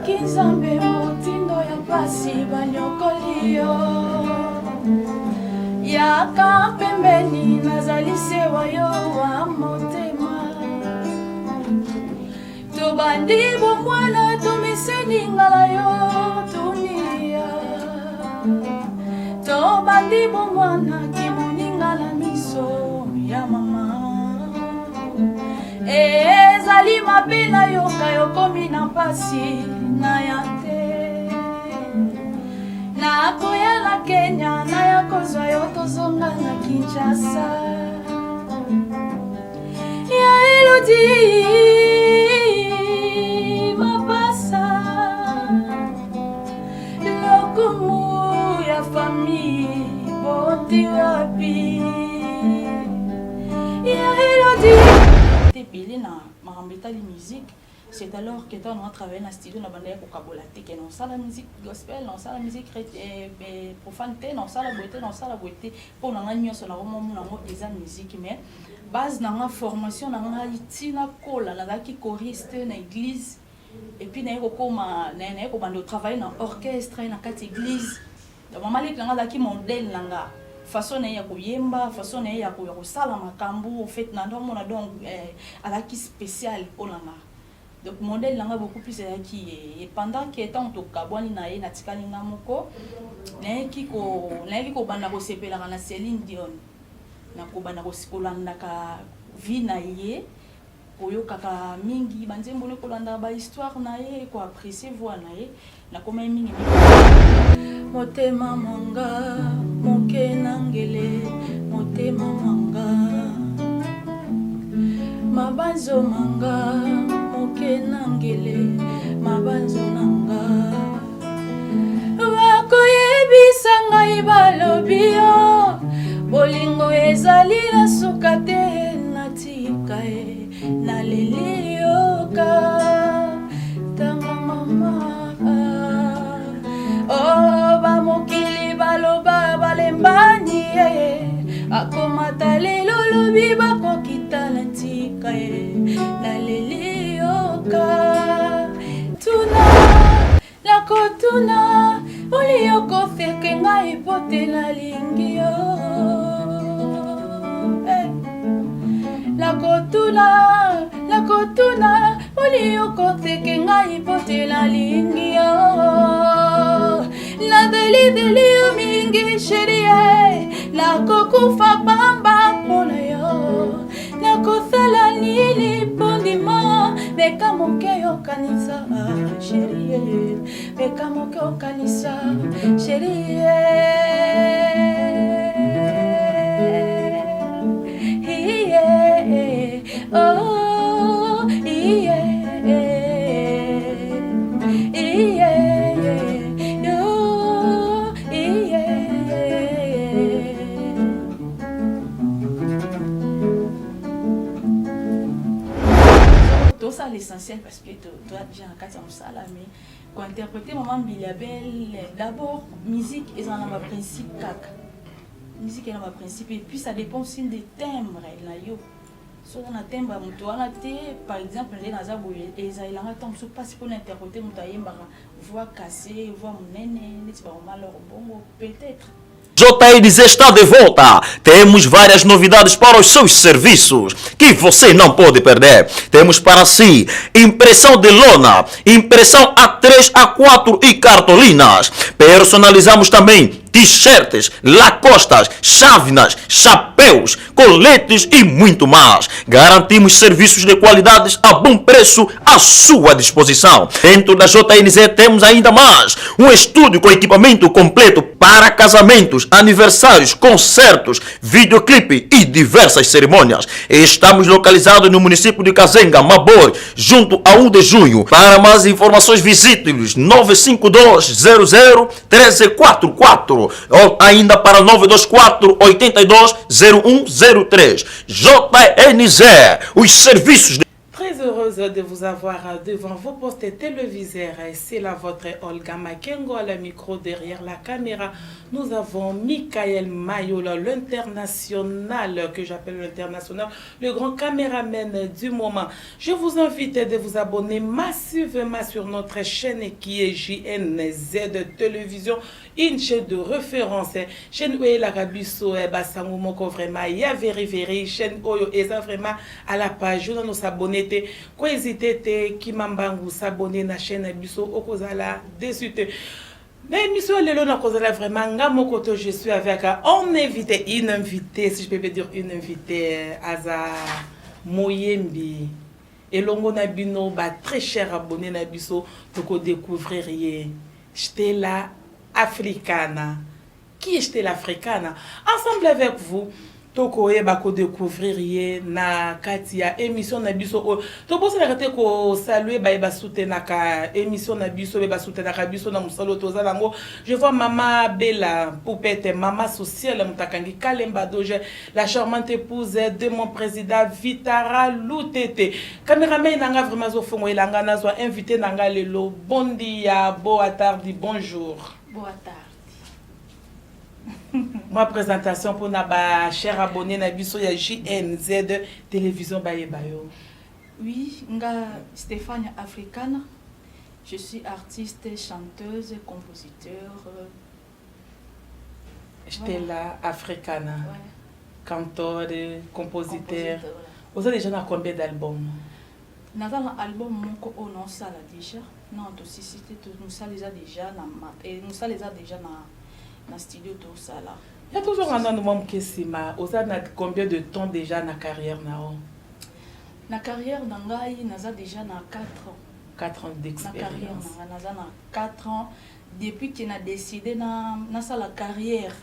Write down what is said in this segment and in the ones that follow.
Olukaki Nzambe motindo ya pasi banyokoli yo. Yaka pembeni nazali sewa yo wa motema. Tobandi bomwana tomeseni ngala yo tunia. Tobandi bomwana kimoninga na miso ya mama. Ezali mabe nayoka yokomi na mpasi na ya te. Nakoya na Kenya naya kozwa yo tozonga na Kinshasa. Ya Elodie Mapasa lokumu ya famille boti wapi ya Elodie ebele na makambo etali musique. C'est alors que ntango na travaille na studio, na bandaki kokabola te ke naosala musique gospel, naosala musique profane te, naosala boye te, naosala boye te. Mpo na ngai nyonso nakomomona yango eza musique. Mais base na nga, formation na ngai ntina kola, nazalaki choriste na église et puis naye kokoma, naye kobanda kotravaille na orchestre na kati église. Donc mama leki na nga azalaki modèle na nga, façon na ye ya koyemba, façon na ye ya kosala makambo au fait na ndomona. Donc azalaki spécial mpo na nga. Donc modèle na nga beaucoup plus ezalaki ye. Et pendant que ntango tokabwani na ye, natikali nga moko, nayeki kobanda kosepelaka na Céline Dion, na kobanda kolandaka vie na ye, koyokaka mingi banzembo ne, kolandaka bahistoire na ye, koapprécie voix na ye. Nakomai mingi motema mwanga moke na ngele, motema mwanga mabanzo manga moke na ngele, mabanzo na nga. Bakoyebisa ngai, balobi yo bolingo ezali na suka te, natika ye, naleli yoka tanga mama. Oh, bamokili baloba balembani ye, akomata lelo lobi bakokita, na ntika ye, naleli yoka tuna. Nakotuna oli okoseke ngai po te nalingi yo. Eh. Nakotuna, nakotuna oli okoseke ngai po te nalingi yo. Nadelideli yo mingi, chérie, nakokufa pamba mpona yo. Nakosala nini mpo ndima? Meka moke yokanisa, chérie, meka moke okanisa, chérie. Yeah. Oh, yeah. Oh, yeah. Tosala l'essentiel parce que toa déjà na kati ya mosala. Mais kointerpréter mama Mbilia Bel, d'abord musique ezala na baprincipe kaka, musique eza na baprincipe et puis ça dépend aussi des timbres na yo. Soki na timbre ya moto wana te, par exemple nde naza boye, ezalelanga ntango mosusu mpasi mpona interpréter moto ayembaka voix cassée, voix monene neti bamama Lor Bongo peut-être. JNZ está de volta. Temos várias novidades para os seus serviços que você não pode perder. Temos para si impressão de lona, impressão A3, A4 e cartolinas. Personalizamos também t-shirts, lacostas, chávenas, chapéus, coletes e muito mais. Garantimos serviços de qualidade a bom preço à sua disposição. Dentro da JNZ temos ainda mais um estúdio com equipamento completo para casamentos, aniversários, concertos, videoclipe e diversas cerimônias. Estamos localizados no município de Cazenga, Mabor, junto a 1 de junho. Para mais informações, visite-nos 952 00 1344 ou ainda para 924 82 0103. JNZ, os serviços de Très Très heureuse de vous avoir devant vos postes téléviseurs. C'est la votre Olga Makengo à la micro derrière la caméra. Nous avons Michael Mayola, l'international, que j'appelle l'international, le grand caméraman du moment. Je vous invite de vous abonner massivement sur notre chaîne qui est JNZ Télévision, une chaîne de référence. Chaîne oyo eyelaka biso basango moko vraiment ya vérité vérité, chaîne oyo eza vraiment à la page. Oyo nano s'abonner te, kohésiter te, kima mbangu s'abonner na chaîne na biso, okozala déçu te. Na émission lelo, nakozala vraiment nga moko te. Je suis avec un invité, une invitée, si je peux dire une invitée. Aza moyembi. Elongo na bino ba très cher abonné na biso, tokodécouvrir ye, Stella Africana. Qui est Stella Africana? Ensemble avec vous, tokoyeba kodécouvrir ye na kati ya émission na biso oyo. Tobosanaka te kosaluer baye basoutenaka émission na biso, baye basoutenaka biso na mosala oyo toza nango. Je vois mama Bela Poupete, mama sociale, moto akangi Kalemba Doge, la charmante épouse de mon président Vitara Lutete. Cameraman na nga vraiment azofongolela nga, nazwa invité na nga lelo. Bom dia, boa tarde, bonjour. Boa tarde. Mwa présentation mpona bachers abonné na biso ya JNZ Télévision, bayeba yo. Oui, nga Stéphane Africana. Je suis artiste, chanteuse, compositeur. Stella Africana. Ouais. Canteur, compositeur. Compositeur, voilà. Oza déjà na combien d'albums? Naza na album moko oyo naosala déjà. Non, tosisi te, mosala eza déjà na mosala eza déjà na studio, tosala. Ya tozonga nano mwa moke nsima. Oza na combien de temps déjà na carrière na yo? Na carrière na ngai, naza déjà na 4 ans. 4 ans Na carrière d'expérience. Na ngai, naza na 4 ans depuis ke na décidé na nasala carrière,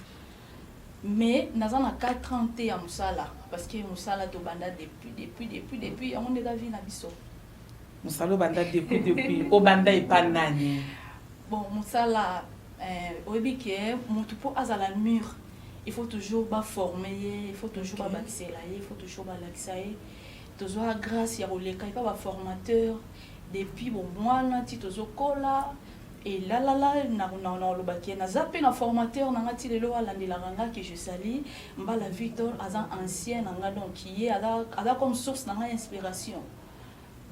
mais naza na 4 ans te ya mosala, parce que mosala tobanda depuis, depuis, depuis, depuis. Yango nde eza vie na biso. Mosala obanda depuis, depuis obanda epa nani? Bon, mosala, oyebi ke motu mpo azala mûr, il faut toujours baforme ye, il faut toujours babakisela ye, il faut toujours balakisa ye. Tozwa grâce ya koleka epa baformateur depuis bomwana ti tozokola. Elalala na olobaki ye, naza mpe na formateur na nga ti lelo, alandelaka nga, ke je sali Mbala Victor. Aza ancien na nga, donc ye aza comme source na nga inspiration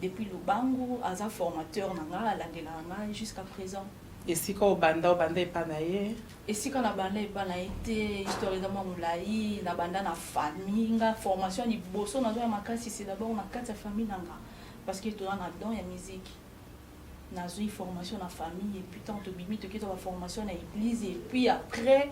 depuis Lubangu. Aza formateur na nga, alandelaka nga jusqu'à présent. Esika obanda, obanda epa na ye? Esika na banda epa na ye te, histoire eza mwa molai. Na banda na famille nga. Formation ya liboso nazwa ya makasi, c'est d'abord na kati ya famille na nga, parce que toza na don ya musique. Nazwi formation na famille et puis tant tobimi, toke to baformation na église et puis après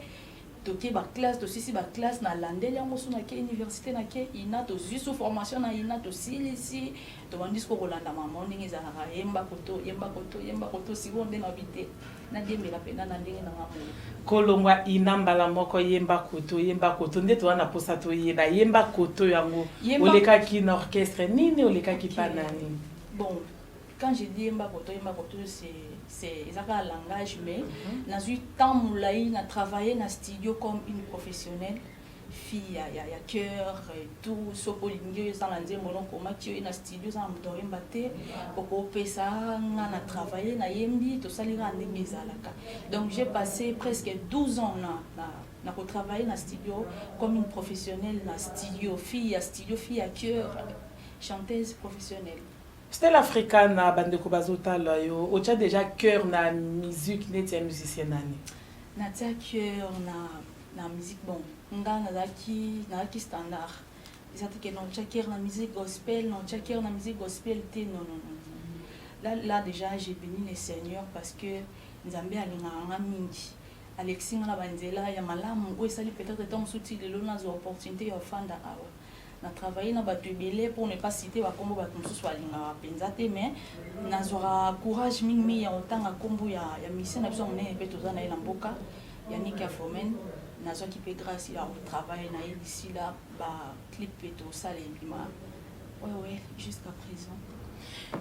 toke baclasse, tosisi baclasse, nalandeli yango so nake université, nake INA, tozwi su formation na INA, tosilisi, tobandi siko kolanda mama ndenge ezalaka: yemba koto, yemba koto, yemba koto. Sikoyo nde nabi te, nadiembela mpena na ndenge nanga molo. Kolongwa INA, mbala moko yemba koto, yemba koto nde toza na mposa toyeba. Yemba koto yango, olekaki na orchestre nini? Olekaki pa nani? Bon, quand je dis yemba koto, yemba koto, c'est eza kaka langage, mais nazwi temps molai na travailler na studio comme une professionnelle, fille ya chœur et tout. Soki olingi oyo eza na nzembo, nokomaki oyo na studio, eza na moto oyemba te, okopesa nga na travailler, nayembi, tosali kaka ndenge ezalaka. Donc j'ai passé presque 12 ans na kotravailler na studio comme une professionnelle na studio, fille ya studio, fille ya chœur, chanteuse professionnelle. Stella Africana, bandeko bazotala yo, otya déjà cœur na musique neti ya musicien nani? Natia cœur na musique, bon, nga nazalaki standard. Eza te ke naotya cœur na musique gospel, naotya cœur na musique gospel te, non, non, non. Là, là déjà j'ai béni le Seigneur parce que Nzambe alingaka nga mingi, alekisi nga na banzela ya malamu oyo esali peut-être ntango mosusu ti lelo nazwa opportunité ya ofanda awa. Na travaille na bato ebele, pour ne pas citer bakombo, bato mosusu balingaka mpenza te, mais nazwaka courage mingimingi ya kotanga nkombo ya musicien na biso monene mpe toza na ye na mboka, Yannick Afomen. Nazwaki mpe grâce ya kotravaille na ye. D'ici là, baclip mpe tosala ebima, ouais, jusqu'à présent.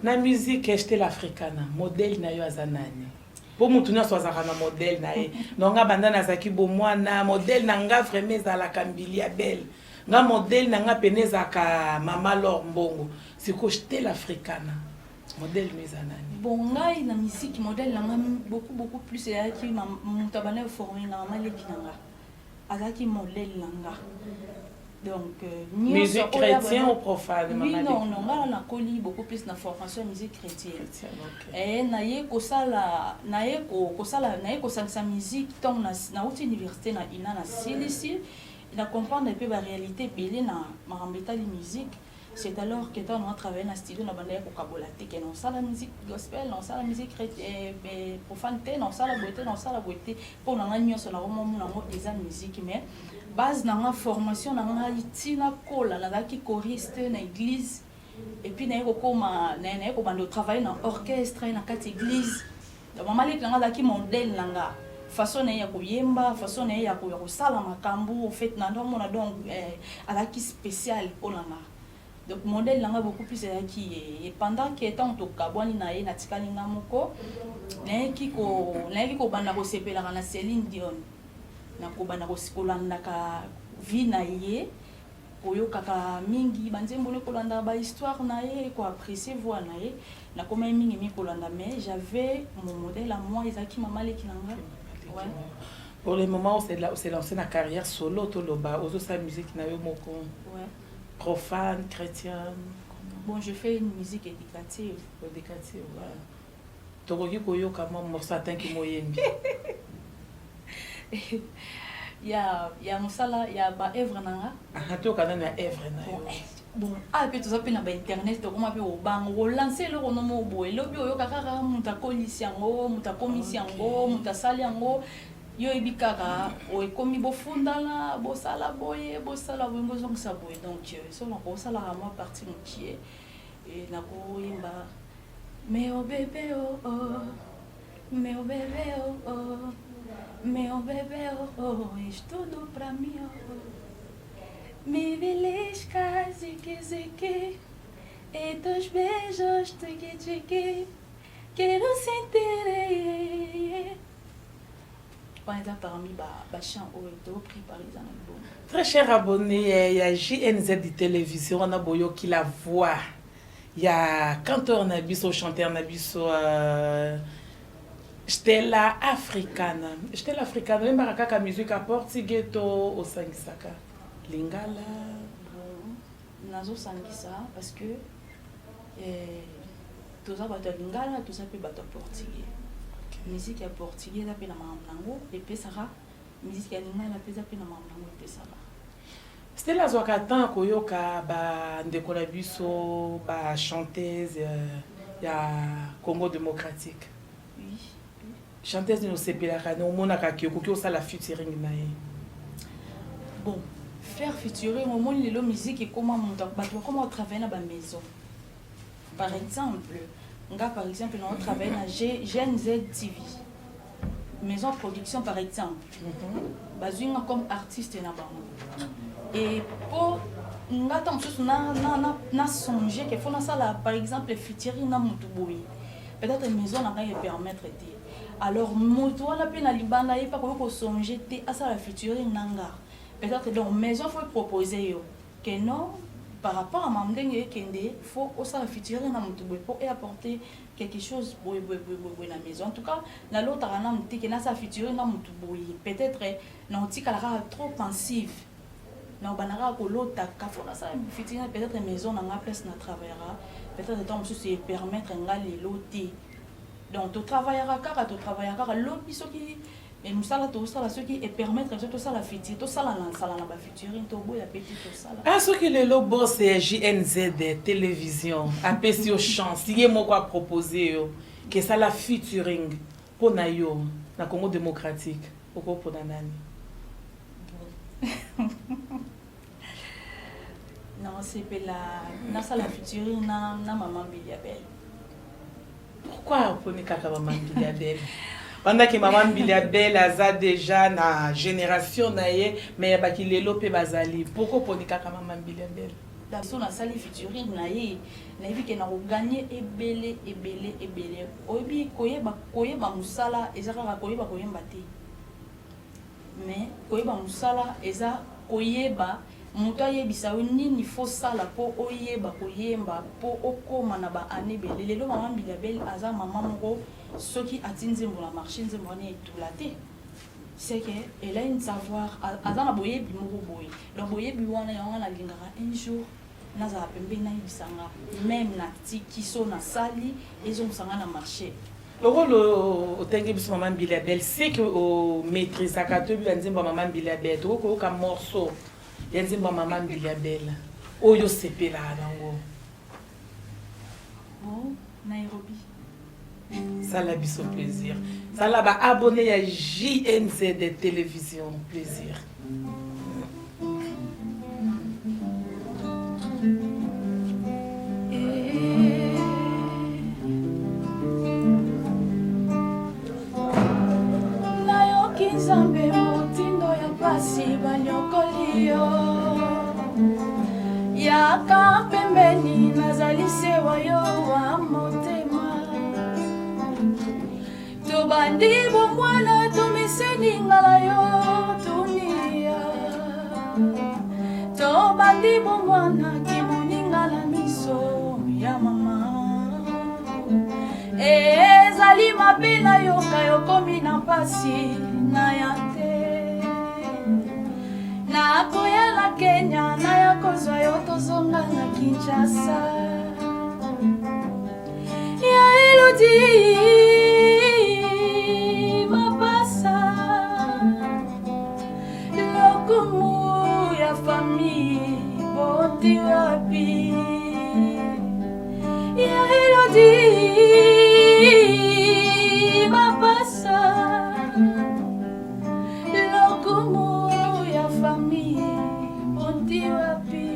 Na musique, Stella Africana, modèle na yo aza nani? Mpo mutu nyonso azalaka na modèle na ye. Donc nga banda nazalaki bomwana, modèle na nga vraiment ezalaka Mbili ya Bele. Nga modèle na nga pene ezalaka Mama L'or Mbongo. Sikoyo Stella Africana, modèle no eza nani? Bon, ngai na musique, modèle na nga beaucoup beaucoup plus ezalaki moto abandaki forme nga, mama leki na nga azalaki modèle na nga. Donc musique chrétien ou profane? Oui, non, non, nga nakoli beaucoup plus na formation ya musique chrétienne. Eh, naye kosala, naye kosala, naye kosangisa musique ntango nauti université na ina, nasilisi na comprendre mpe baréalité ebele na makambo etali musique. C'est alors que ntango na travaille na studio, na bandaki kokabola te ke naosala musique gospel, naosala musique profane te, naosala boye te, naosala boye te. Mpo na ngai nyonso nakomomona yango eza musique. Mais base na nga, formation na ngai ntina kola, nazalaki choriste na église et puis naye kokoma, naye kobanda kotravaille na orchestre na kati église. Donc mama leki na nga azalaki modèle na nga, façon na ye ya koyemba, façon na ye ya kosala makambo. Au fait, na ndomona, donc azalaki spécial mpo na nga. Donc modèle na nga beaucoup plus ezalaki ye. Et pendant que ntango tokabwani na ye, natikali nga moko, nayeki kobanda kosepelaka na Céline Dion, nakobanda kolandaka vie na ye, koyokaka mingi banzembo ne, kolandaka bahistoire na ye, koapprécier voix na ye. Nakomaki mingi mingi kolanda, mais j'avais mon modèle à moi, ezalaki mama leki na nga, ouais. Pour le moment, on s'est lancé na carrière solo, toloba ozosala musique na yo moko? Ouais. Profane, chrétien? Bon, je fais une musique éducative. Éducative, ouais. Tokoki koyoka mwa morceau atanki moyembi? Ya mosala ya baœuvre na nga? Toyoka nano ya œuvre na yo. Bon, awa mpe toza mpe na bainternet, tokoma mpe kobanga kolancer eloko no moko boye, elobi oyoka kaka moto akolisi yango, moto akomisi yango, moto asali yango, yo oyebi kaka ekomi bofundana, bosala boye, bosala boye, bozongisa boye. Donc so nakosalaka mwa partie mokie, nakoyemba: "Meu bebê, oh, oh, meu bebê, oh, oh, meu bebê, oh, oh, és tudo pra mim, oh, oh. Me belisca, ziki, ziki, e teus beijos, tiki, tiki, quero sentir, eh, eh." Wana eza parmi bachant oyo toprépare, eza na libongo. Très cher abonné ya JNZ Télévision, wana boyoki la voix ya canteur na biso, chanteur na biso, Stella Africana. Stella Africana, oyembaka kaka musique ya portugais to osangisaka lingala? Bon, nazosangisa parce que toza bato ya lingala, toza mpe bato ya portugais. Musique ya portugais eza mpe na makambo nango epesaka, musique ya lingala mpe eza mpe na makambo nango epesaka. Stella azwaka temps ya koyoka bandeko na biso bachanteuse ya Congo démocratique? Oui. Chanteuse nini osepelaka na omonaka ke okoki osala featuring na ye? Bon, faire featuring, omoni lelo musique ekoma moto, bato bakoma kotravaille na bamaison. Par exemple nga, par exemple naotravaille na GNZ TV, maison production. Par exemple, bazwi nga comme artiste na bango et po nga ntango mosusu na songe ke faut nasala par exemple featuring na motu boye, peut-être maison na ngai epermettre te. Alors motu wana mpe na libanda ye mpe akoki kosonge te asala featuring na nga peut-être. Donc maison faut proposer yo ke non, par rapport à ma ndenge ekende, faut osala featuring na motu boye po eapporter quelque chose boye boye boye boye boye na maison. En tout cas, nalotaka nanu te ke nasala featuring na motu boye. Peut-être na otikala kaka trop pensive, na obanda kaka kolotaka faut nasala featuring. Peut-être maison na nga, place na travaillera, peut-être ntango mosusu epermettre nga lelo te. Donc totravaillaka kaka, totravaillaka kaka. Lobi soki mosala tosala, soki epermettre biso tosala feat, tosala na nsala na bafeaturing, toboya pe te, tosala. Ah, soki lelo boss ya JNZ Télévision apesi yo chance, ye moko apropose yo ke esala featuring mpo na yo na Congo démocratique, okopona nani? Nasepela nasala featuring na mama Mbilia Bel. Pourquoi oponi kaka mama Mbilia Bel, bandaki mama Mbilia Bel aza déjà na génération na ye, mais yabaki lelo mpe bazali? Pourquoi oponi kaka mama Mbilia Bel? So nasali featuring na ye, nayebi ke na koganye ebele ebele ebele. Oyebi, koyeba mosala eza kaka koyeba koyemba te, mais koyeba mosala eza koyeba. Moto ayebisa yo nini faut sala po oyeba koyemba po okoma na ba annee ebele. Lelo mama Mbilia Bel aza mama moko soki ati nzembo na marche nzembo wana etula te. C'est que elle a une savoir, aza na boyebi moko boye. Donc boyebi wana yango nga nalingaka un jour nazala pembeni nayebisa nga meme natiki so nasali ezongisa nga na marche. Lokola otangi biso mama Mbilia Bel, c'est que o maitrisaka toyebi ba nzembo ya mama Mbilia Bel, tokoki koyoka morceau ya nzembo ya mama Mbilia Bel oyo osepelaka nango. Bon, Nairobi. Sala biso plaisir. Sala ba abonné ya JNZ Télévision plaisir. Nayoki Nzambe motindo ya pasi banyokoli yo yaka pembeni nazali sewa yo wa motema Tobandi bomwana tomeseni ngala yo dunia Tobandi bomwana kimoninga na miso ya mama Ezali mabe nayoka yokomi na mpasi na ya te Nakoya na Kenya naya kozwa yo tozonga na Kinshasa Ya Elodie Mapasa Lokumu ya famille boti wapi Ya Elodie Mapasa Lokumu ya famille boti wapi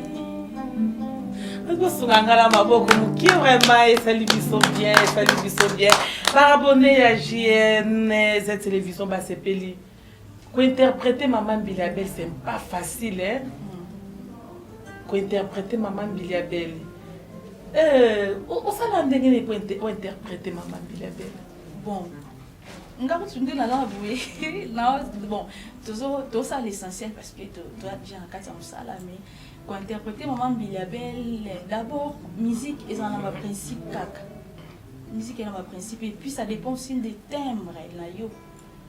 Okosunga nga na maboko moke vraiment esali biso bien esali biso bien baabonne ya JNZ télévision basepeli kointerprete mama Mbilia Bel c'est pas facile hein kointerprete mama Mbilia Bel euh, osala ndenge nini po ointerprete mama Mbilia Bel bon nga kutu nde naza boye na bon tozosala l'essentiel parce que toza déjà na kati ya mosala mais Ko interpreter maman Mbilia Bel d'abord musique ezala na ba principe kaka musique eza na ba principe et puis ça dépend aussi de timbre na yo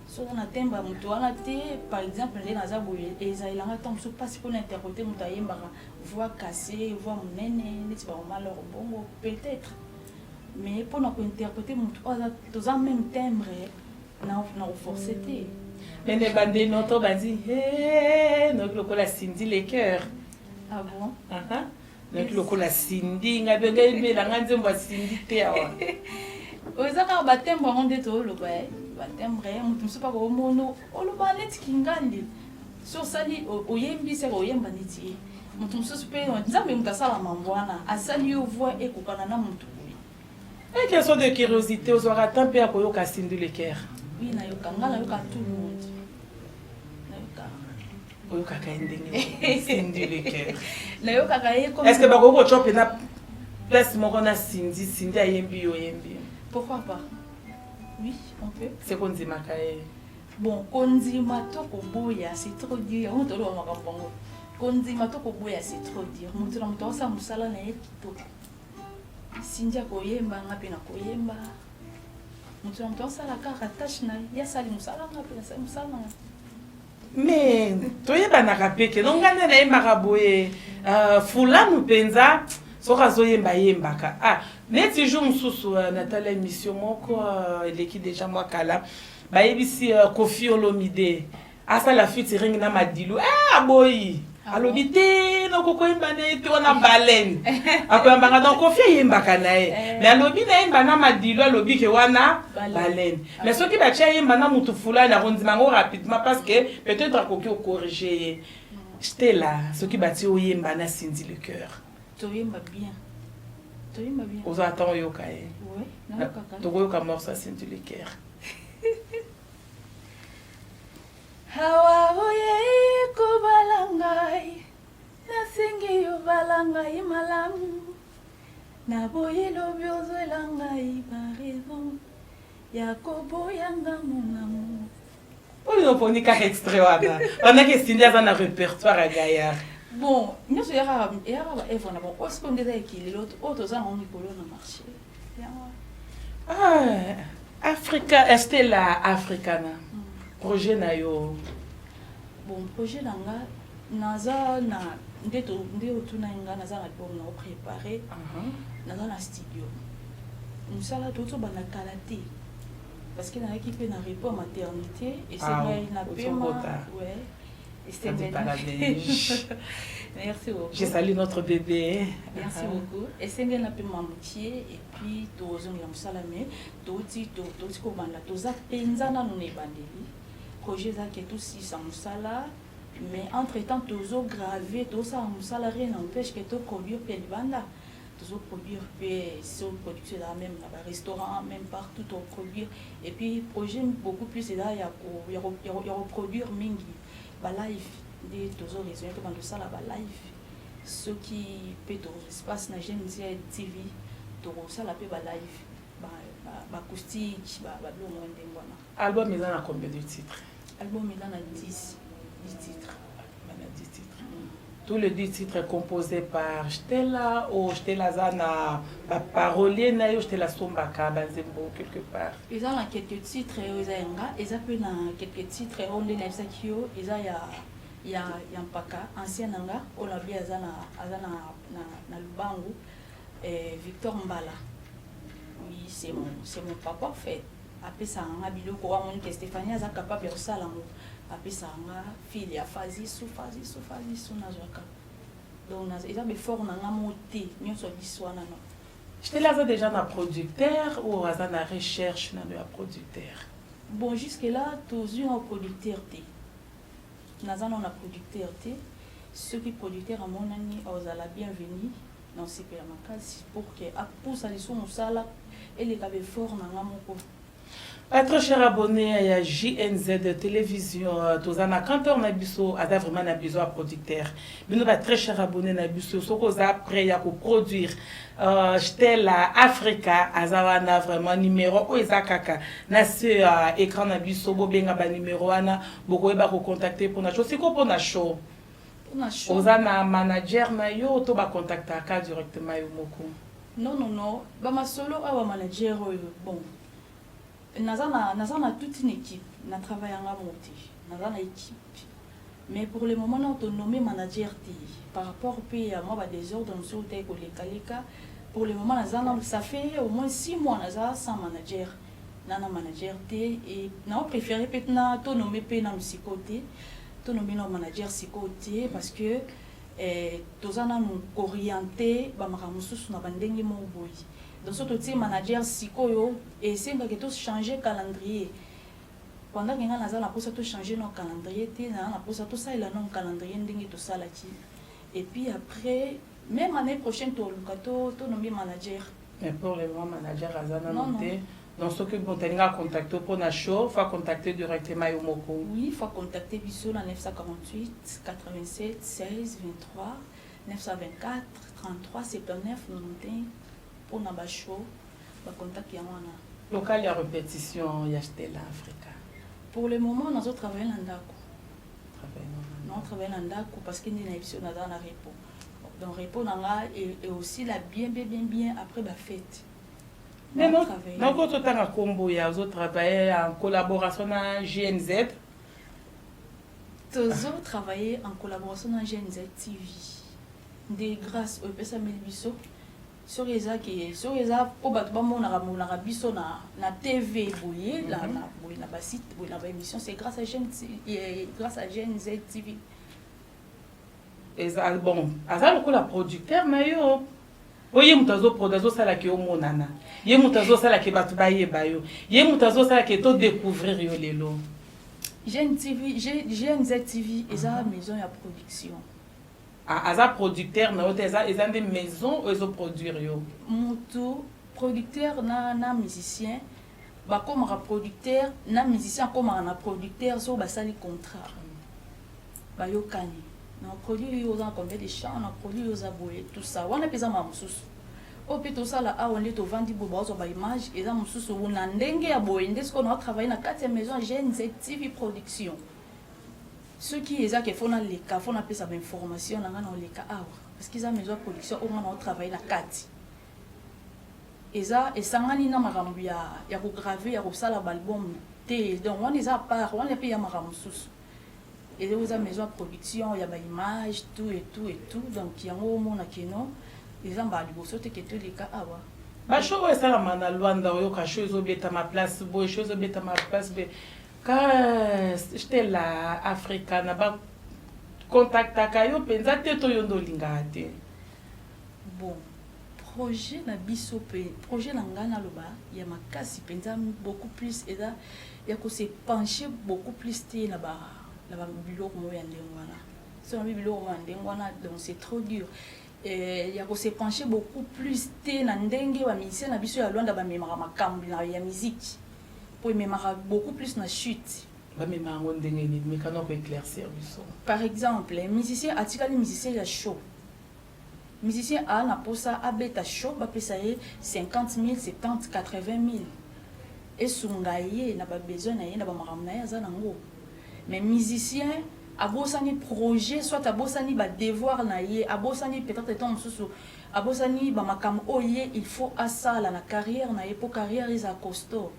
soki na timbre ya moto wana te par exemple nde naza boye ezalelanga ntango mosusu mpasi mpona interprete moto ayembaka voix cassé voix monene neti bamama lor bongo peut-être mais mpona kointerprete moto oyo toza même timbre Na na koforce te. Mais ne bande noto bandi noki lokola Cindy le cœur. Ah bon? Uh -huh. Noki lokola Cindy nga be ngai bela nga nzembo ya Cindy te awa. Oza kaka ba timbre yango nde toloba eh. Ba timbre moto mosusu paka omono oloba neti kingandi. So osali oyembi seka oyemba neti ye. Moto mosusu mpe Nzambe moto asala mambo wana asali yo voix ekokana na moto boye. Une question de curiosité, ozwaka temps mpe ya koyoka Cindy Le Cœur? Oui, nayoka. Nga nayoka tout le monde. Nayoka. Oyokaka ye ndenge Cindy Le Cœur? Nayokaka ye comme Est-ce que bakoki kotya mpenza place moko na Cindy, Cindy ayembi yo oyembi? Pourquoi pas? Oui, on peut. Se kondimaka ye. Bon, kondima to koboya, c'est trop dur. Yango toloba makambo yango. Kondima to koboya, c'est trop dur. Moto na moto akosala mosala na ye kitoko. Cindy akoyemba nga pe nakoyemba moto na moto asala kaka tache na ye asali mosala nga pe nasali mosala na nga mais toyebanaka mpe ke no ngai nde nayembaka boye euh, fulanu mpenza soki azoyemba ayembaka ah, neti jour mosusu euh, natala émission moko euh, eleki déjà mwa kala bayebisi Koffi Olomide asala featuring na Madilu eh, aboyi ah alobi te nakokoyemba na ye te wana baleine akoyambaka donc Koffi ayembaka na ye eh. mais alobi nayemba na Madilu alobi ke wana baleine mais soki batie ayemba na mutu fulani akondima yango rapidement parce que peut-être akoki ocorrige ye Stella soki batie oyemba na Cindy le cœur toyemba bien toyemba bien oza ata oyoka ye tokoyoka morceau ya Cindy le cœur Awa oyei kobala ngai, nasengi yo bala ngai malamu. Naboyi lobi ozwela ngai ba raison ya koboya nga mon amour. Oyo oponi kaka extrait wana pendant que Cindy aza na répertoire ya gaillard. Bon, nyonso eyaka eyaka baevre na bango. Oyo sikoyo nde eza ekilelo oyo toza nango mikolo na marché, yango. Ah, Africa, Estela Africana, projet na yo? Bon, projet na nga, naza na nde to nde otunaki nga, naza na album na oprépare. Naza na studio, mosala tozobanda kala te, parce que nayaki mpe na repos ya maternité, esengai na pema. Ozobota. Ouais. Ça dit pas la neige. Merci beaucoup. Je salue notre bébé. Merci beaucoup. Esengeli na pema moke et puis tozongela mosala, mais touti kobanda, toza mpenza nanu na ebandeli. Projet eza ke tosisa mosala, mais entre temps tozograve, tozosala mosala, rien n'empêche ke toproduire mpe libanda, tozoproduire mpe so production ezala même na barestaurant, même partout toproduire. Et puis projet beaucoup plus eza ya koproduire mingi balive, nde tozoraisonne tobanda tosala balive. Soki mpe to espace na GNZ TV, tokosala mpe balive, baacoustique, babiloko moko ndenge wana. Album eza na combien de titres? Album eza na 10 10 titres. Na 10 titres. Tous les 10 titres composés par Stella ou Stella aza na baparolier na yo, Stella sombaka banzembo quelque part? Eza na quelques titres oyo eza ya nga, eza mpe na quelques titres oyo nde nayebisaki yo, eza ya mpaka ancien na nga oyo nabi aza na Lubangu, Victor Mbala. Oui, c'est mon papa en fait. Apesaka nga biloko oyo amoni ke Stéphanie aza capable ya kosala yango, apesaka nga fil ya fazi su fazi su fazi su, nazwaka. Donc eza baeffort na nga mo te nyonso biso wana, no. Stella aza déjà na producteur ou aza na recherche nano ya producteur? Bon, jusque là tozwi na producteur te, naza nano na producteur te. Soki producteur amonani, ozala bienvenu na osepela makasi pour ke apusa liso mosala eleka baeffort na nga moko. Pas très cher abonné ya JNZ Télévision, toza na canteur na biso, aza vraiment na besoin ya producteur. Bino ba très cher abonné na biso, soki oza prêt ya koproduire Stella Africa, aza wana vraiment. Numéro oyo eza kaka na se écran na biso, bobenga banuméro wana, bokoyeba kocontacte mpona show. Sikoyo mpona show, Mpona show, oza na manager na yo to bacontactaka directement yo moko? Non, non, non, bamasolo awa, manager oyo, bon, naza na toute une équipe na travail yanga mo te, naza na équipe, mais pour le moment na tonommé manager te par rapport mpe ya mwa badésordre mosusu te kolekaleka. Pour le moment naza na, ça fait au moins 6 mois naza sans manager, na manager te, et nao préféré mpe na tonommé mpe nanu sikoyo te, tonommé na manager sikoyo te, parce que toza nanu kooriente bamakambo mosusu na bandenge moko boye. Donc so totie manager sikoyo, esengaki tochange calendrier, pendant ke ngai naza na mposa tochange no calendrier te, naza na mposa tosalela no calendrier ndenge tosalaki, et puis après, même année prochaine, toluka tonombi manager. Mais pour le moment manager aza nano te. Donc soki moto alingi acontacte mpona show, faut contacter directement yo moko? Oui, faut contacter biso na 948 87 16 23, 924 33 79 91 mpona bashow, bacontact yango wana. Local ya répétition ya Stella Africa? Pour le moment nazotravaille na ndako, naotravaille na ndako, parce que nde nayebi biso naza na repos. Donc repos na nga et aussi la bien bien bien bien après bafête. Noko totanga nkombo ya ozotravaille en collaboration na GNZ? Tozotravaille en collaboration na GNZ TV nde grâce oyo epesameli biso. Soki eza ke soki eza mpo bato bamonaka monaka biso na TV boye, na boye na basite boye, na baémission, c'est grâce à GNZ TV. Eza bon, aza lokola producteur na yo po ye moto azoproduire, azosalaka yo omonana, ye moto azosalaka bato bayeba yo, ye moto azosalaka todécouvrir yo lelo. GNTV, GNZ TV eza maison ya production. Ah, aza producteur na yo te, eza nde maison oyo ezoproduire yo? Moto producteur na musicien bakomaka producteur na musicien, akomaka na producteur soki basali contrat, bayokani na produit oyo, oza na combien de chant na produit oyo, oza boye, tout ça wana. Mpe eza maa mosusu oyo mpe tosala awa nde tovandi boye, bazwa baimage, eza mosusu na ndenge ya boye nde sikoyo naotravaille na kati ya maison GNZ TV Production. Soki eza ke faut naleka, faut napesa bainformation na ngai, na oleka awa, parce que eza maison ya production oyo ngai na otravaille na kati. Eza esangani na makambo ya kograver, ya kosala baalbum te. Donc wana eza part wana mpe ya makambo mosusu. Eza maison ya production ya baimage, tout et tout et tout. Donc yango omona keno eza mbala liboso te ke toleka awa. Bashow oyo esalama na Lwanda, oyoka show ezobetama place boye, show ezobetama place boye, ka Stella Africa na bacontactaka yo mpenza te, to yo nde olingaka te? Bon, projet na biso mpe projet na ngai, naloba ya makasi mpenza, beaucoup plus eza ya kose pencher beaucoup plus te na babiloko moko ya ndenge wana. So nabi biloko moko ya ndenge wana, donc c'est trop dur ya kose pencher beaucoup plus te na ndenge bamusicien na biso ya Lwanda bamemaka makambo ya musique, mpo ememaka beaucoup plus na chute. Bamema yango ndenge nini? Mekana koéclaircir biso. Par exemple, musicien atikali musicien ya show, musicien aa na mposa abeta show, bapesa ye 50 000, 70, 80 000, esunga ye na babesoin na ye, na bamakambo na ye aza nango. Mais musicien abosani projet, soit abosani badevoir na ye, abosani peut-être ntango mosusu abosani bamakambo oyo ye il faut asala na carrière na ye, mpo carrière eza costaud.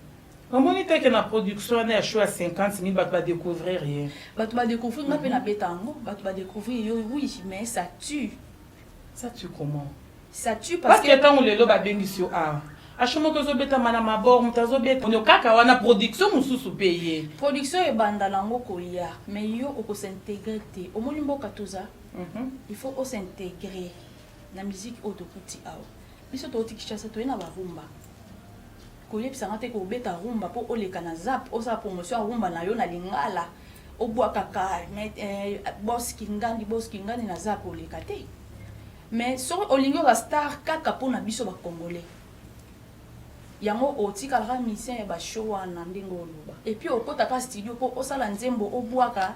Omoni teke na production wana ya show ya 50 000, bato badécouvrir ye? Bato badécouvrir nga mpe nabeta yango, bato badécouvrir yo, oui, mais ça tue. Ça tue comment? Ça tue. Parce que ntango lelo babengisi yo awa, asho moko ezobetama na mabor, moto azobeta ono kaka wana, production mosusu mpe ye. Production ebanda nango koya, mais yo okos'intégrer te. Omoni mboka toza, il faut os'intégrer na musique oyo tokuti awa. Biso touti Kinshasa, toye na barumba. Koyebisanga te kobeta rumba mpo oleka na zap, osala promotion ya rumba na yo na lingala, obwakaka eh, bos kingandi, bos kingandi na zap, oleka te. Mais soki olingi oza star kaka mpona biso bacongolais, yango otikalaka musicien ya bashow wana ndenge oloba. Et puis okotaka studio mpo osala nzembo, obwaka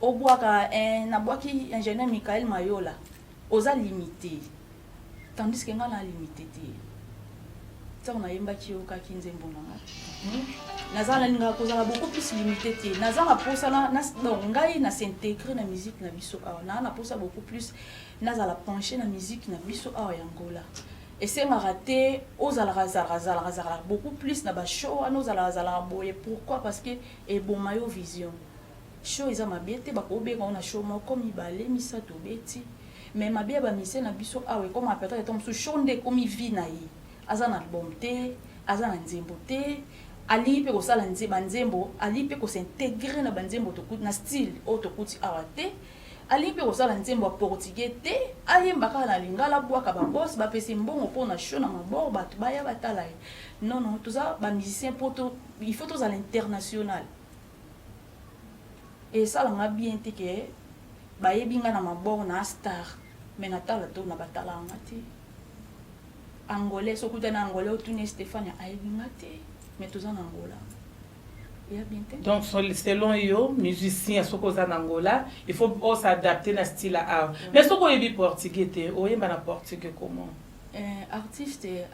obwaka eh, nabwaki ingénieur Michael Mayola, oza limité, tandis que nga na limité te. Ntango nayembaki, yokaki nzembo na nga, naza nalingaka kozala beaucoup plus limité te. Naza na mposa, donc ngai na s'intégrer na musique na biso awa. Naa na mposa beaucoup plus nazala penché na musique na biso awa ya Angola. Esengaka te ozalaka zalaka zalaka zalaka beaucoup plus na bashow wana, ozalaka zalaka boye. Pourquoi? Parce que eboma yo vision. Show eza mabe te, bakobenga ngo na show moko, mibale, misato, obeti. Mais mabe ya bamusicien na biso awa, ekoma peut-être ntango mosusu show nde ekomi vie na ye. Aza na album te, aza na nzembo te, alingi mpe kosala banzembo, alingi mpe kos'intégrer na banzembo na style oyo tokuti awa te, alingi mpe kosala nzembo ya portugais te, ayemba kaka na lingala, abwaka babos, bapesi mbongo mpona show na mabor, bato baya batala ye. Non, non, toza bamusicien mpo il faut tozala international. Esalanga bien te ke bayebi nga na mabor na star, mais natala to na batalanga te. Angolais, soki okutani na Angolais, otuni Stéphane, ayebi nga te, mais toza na Angola, eya bien te. Donc selon yo, musicien soki oza na Angola, il faut os'adapter na style ya awa. Mais soki oyebi portugais te, oyemba na portugais comment? Artiste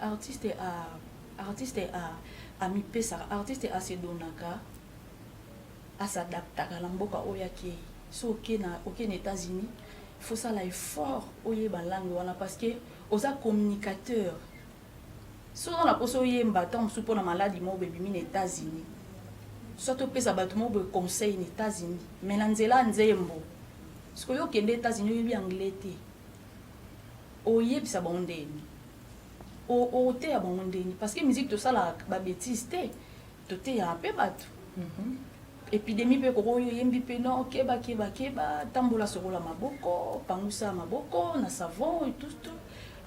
amipesaka, artiste asedonaka, as'adaptaka na mboka oyo akei. So oke na États-Unis, faut sala effort oyeba langue wana, parce que oza communicateur. So oza na mposa oyemba ntango mosusu mpona maladi moko boye ebimi na États-Unis, soit opesa bato moko boye conseil na États-Unis, mais na nzela ya nzembo. Soki oyo okende États-Unis, oyebi anglais te, oyebisa bango ndeni? Oteya bango ndeni? Parce que musique, tosalaka babêtise te, toteyaka mpe bato. Épidémie mpe koko oyo oyembi mpe non, keba, keba, keba, tambola, sokola maboko, pangusa maboko na savon et tout tout.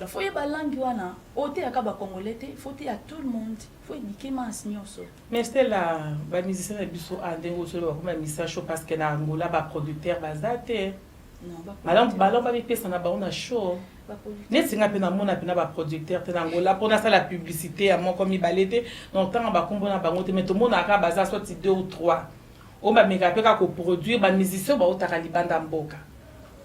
Donc faut oyeba langue wana. Oteyaka bacongolais te, faut teya tout le monde, faut éduquer masse nyonso. Mais Stella, bamusicien na biso a ndenge osolo bakoma musicien show, parce que na Angola baproducteur baza te. Non. Malamu bamipesa na bango na show. Neti nga mpe namona mpena baproducteur te na Angola mpo nasala publicité ya moko, mibale te. Donc ntango bakombo na bango te, mais tomonaka baza soit deux ou trois oyo bamekaka mpe kaka koproduire bamusicien bautaka libanda mboka,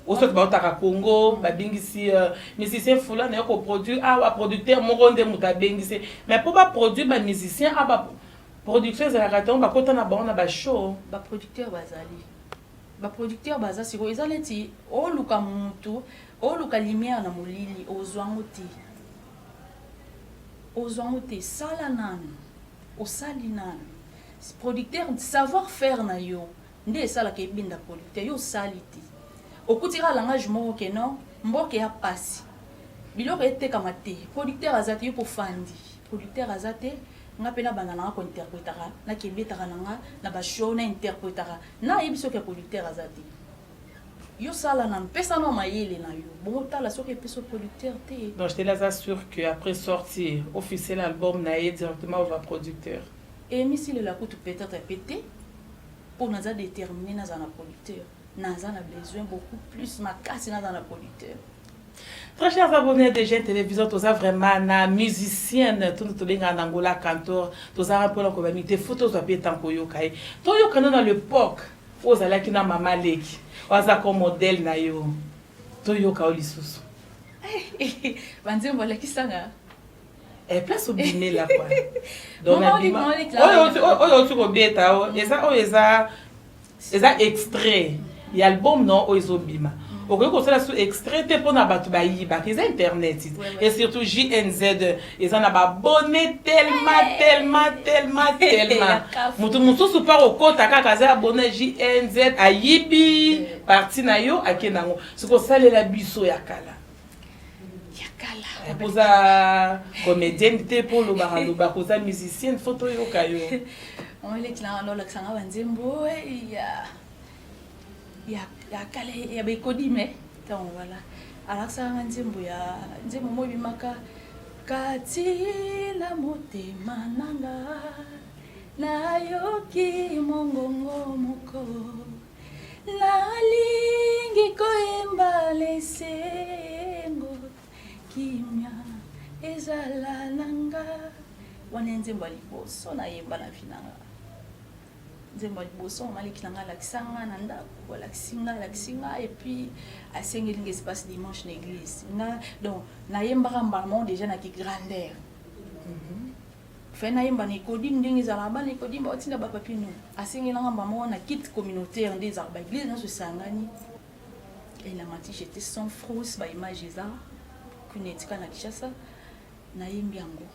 oyo bautaka Congo. Babengisi musicien fulani aye koproduire awa, producteur moko nde moto abengisi, mais mpo baproduire bamusicien awa, production ezalaka ntango bakota na bango na bashow. Baproducteur bazali. Baproducteur baza sikoyo, eza neti oluka mutu, oluka lumière na molili, ozwango te, ozwango te. Sala nanu, osali nanu producteur, savoir faire na yo nde esalaka ebenda producteur. Yo osali te, okuti kaka langage moko ke non, mboka ya pasi, biloko etekama te, producteur aza te. Yo mpo fandi, producteur aza te. Nga mpe nabanda nanga kointerprétaka, nakebetaka na nga na bashow, na interprétaka, nayebi soki ya producteur aza te. Yo sala nanu, pesa na mayele na yo bongo, tala soki epesa producteur te. Donc je te assure que après sortie officiel album na ye, directement ozwa producteur. Emisilela kutu peut-être pe te, mpo naza déterminé, naza na producteur, naza na besoin beaucoup plus makasi, naza na producteur. Très chers abonnés de Jeune Télévision, toza vraiment na musicienne, tout tobenga na Angola cantor, toza mpona koba te faut tozwa mpe ntango koyoka ye. Toyokana na l'époque oyo ozalaki na mama leki, oyo aza ko modèle na yo. Toyoka yo lisusu. Banzembo alakisanga. Place obimela quoi. Donc oyo oti kobeta o eza oyo eza extrait ya album no oyo ezobima. Okoki kosala su extrait te mpona bato bayibaka, eza internet et surtout JNZ eza na baabonnés tellement, tellement, tellement, tellement. Moto mosusu mpa kokota kaka aza abonné JNZ, ayibi parti na yo, akende yango. Soki osalela biso ya kala. Ya kala. Oza comédienne te mpo olobaka lobaka, oza musicienne, faut toyoka yo. Oleki nanga, olakisanga banzembo ya kala ya baekodime. Ntango wana alakisaka nga nzembo ya nzembo mo ebimaka kati na motema nanga, nayoki mongongo moko, nalingi koyemba lesengo, kimia ezala nanga. Wana nzembo ya liboso nayemba na vie nanga, nzembo ya liboso maleki na nga alakisa nga na ndako. Alakisi nga, alakisi nga, et puis asengeli nga espace dimanche na église nga. Donc nayembaka mbala moko déjà naki grandeur fe nayemba na Ecodim ndenge ezalaka bana Ecodim baotinda bapapier no. Asengelanga mbala moko na culte communautaire nde ezalaka baéglise nyonso esangani. Elamati, j'étais sans frousse, baimage eza kuna etika na Kinshasa, nayembi yango.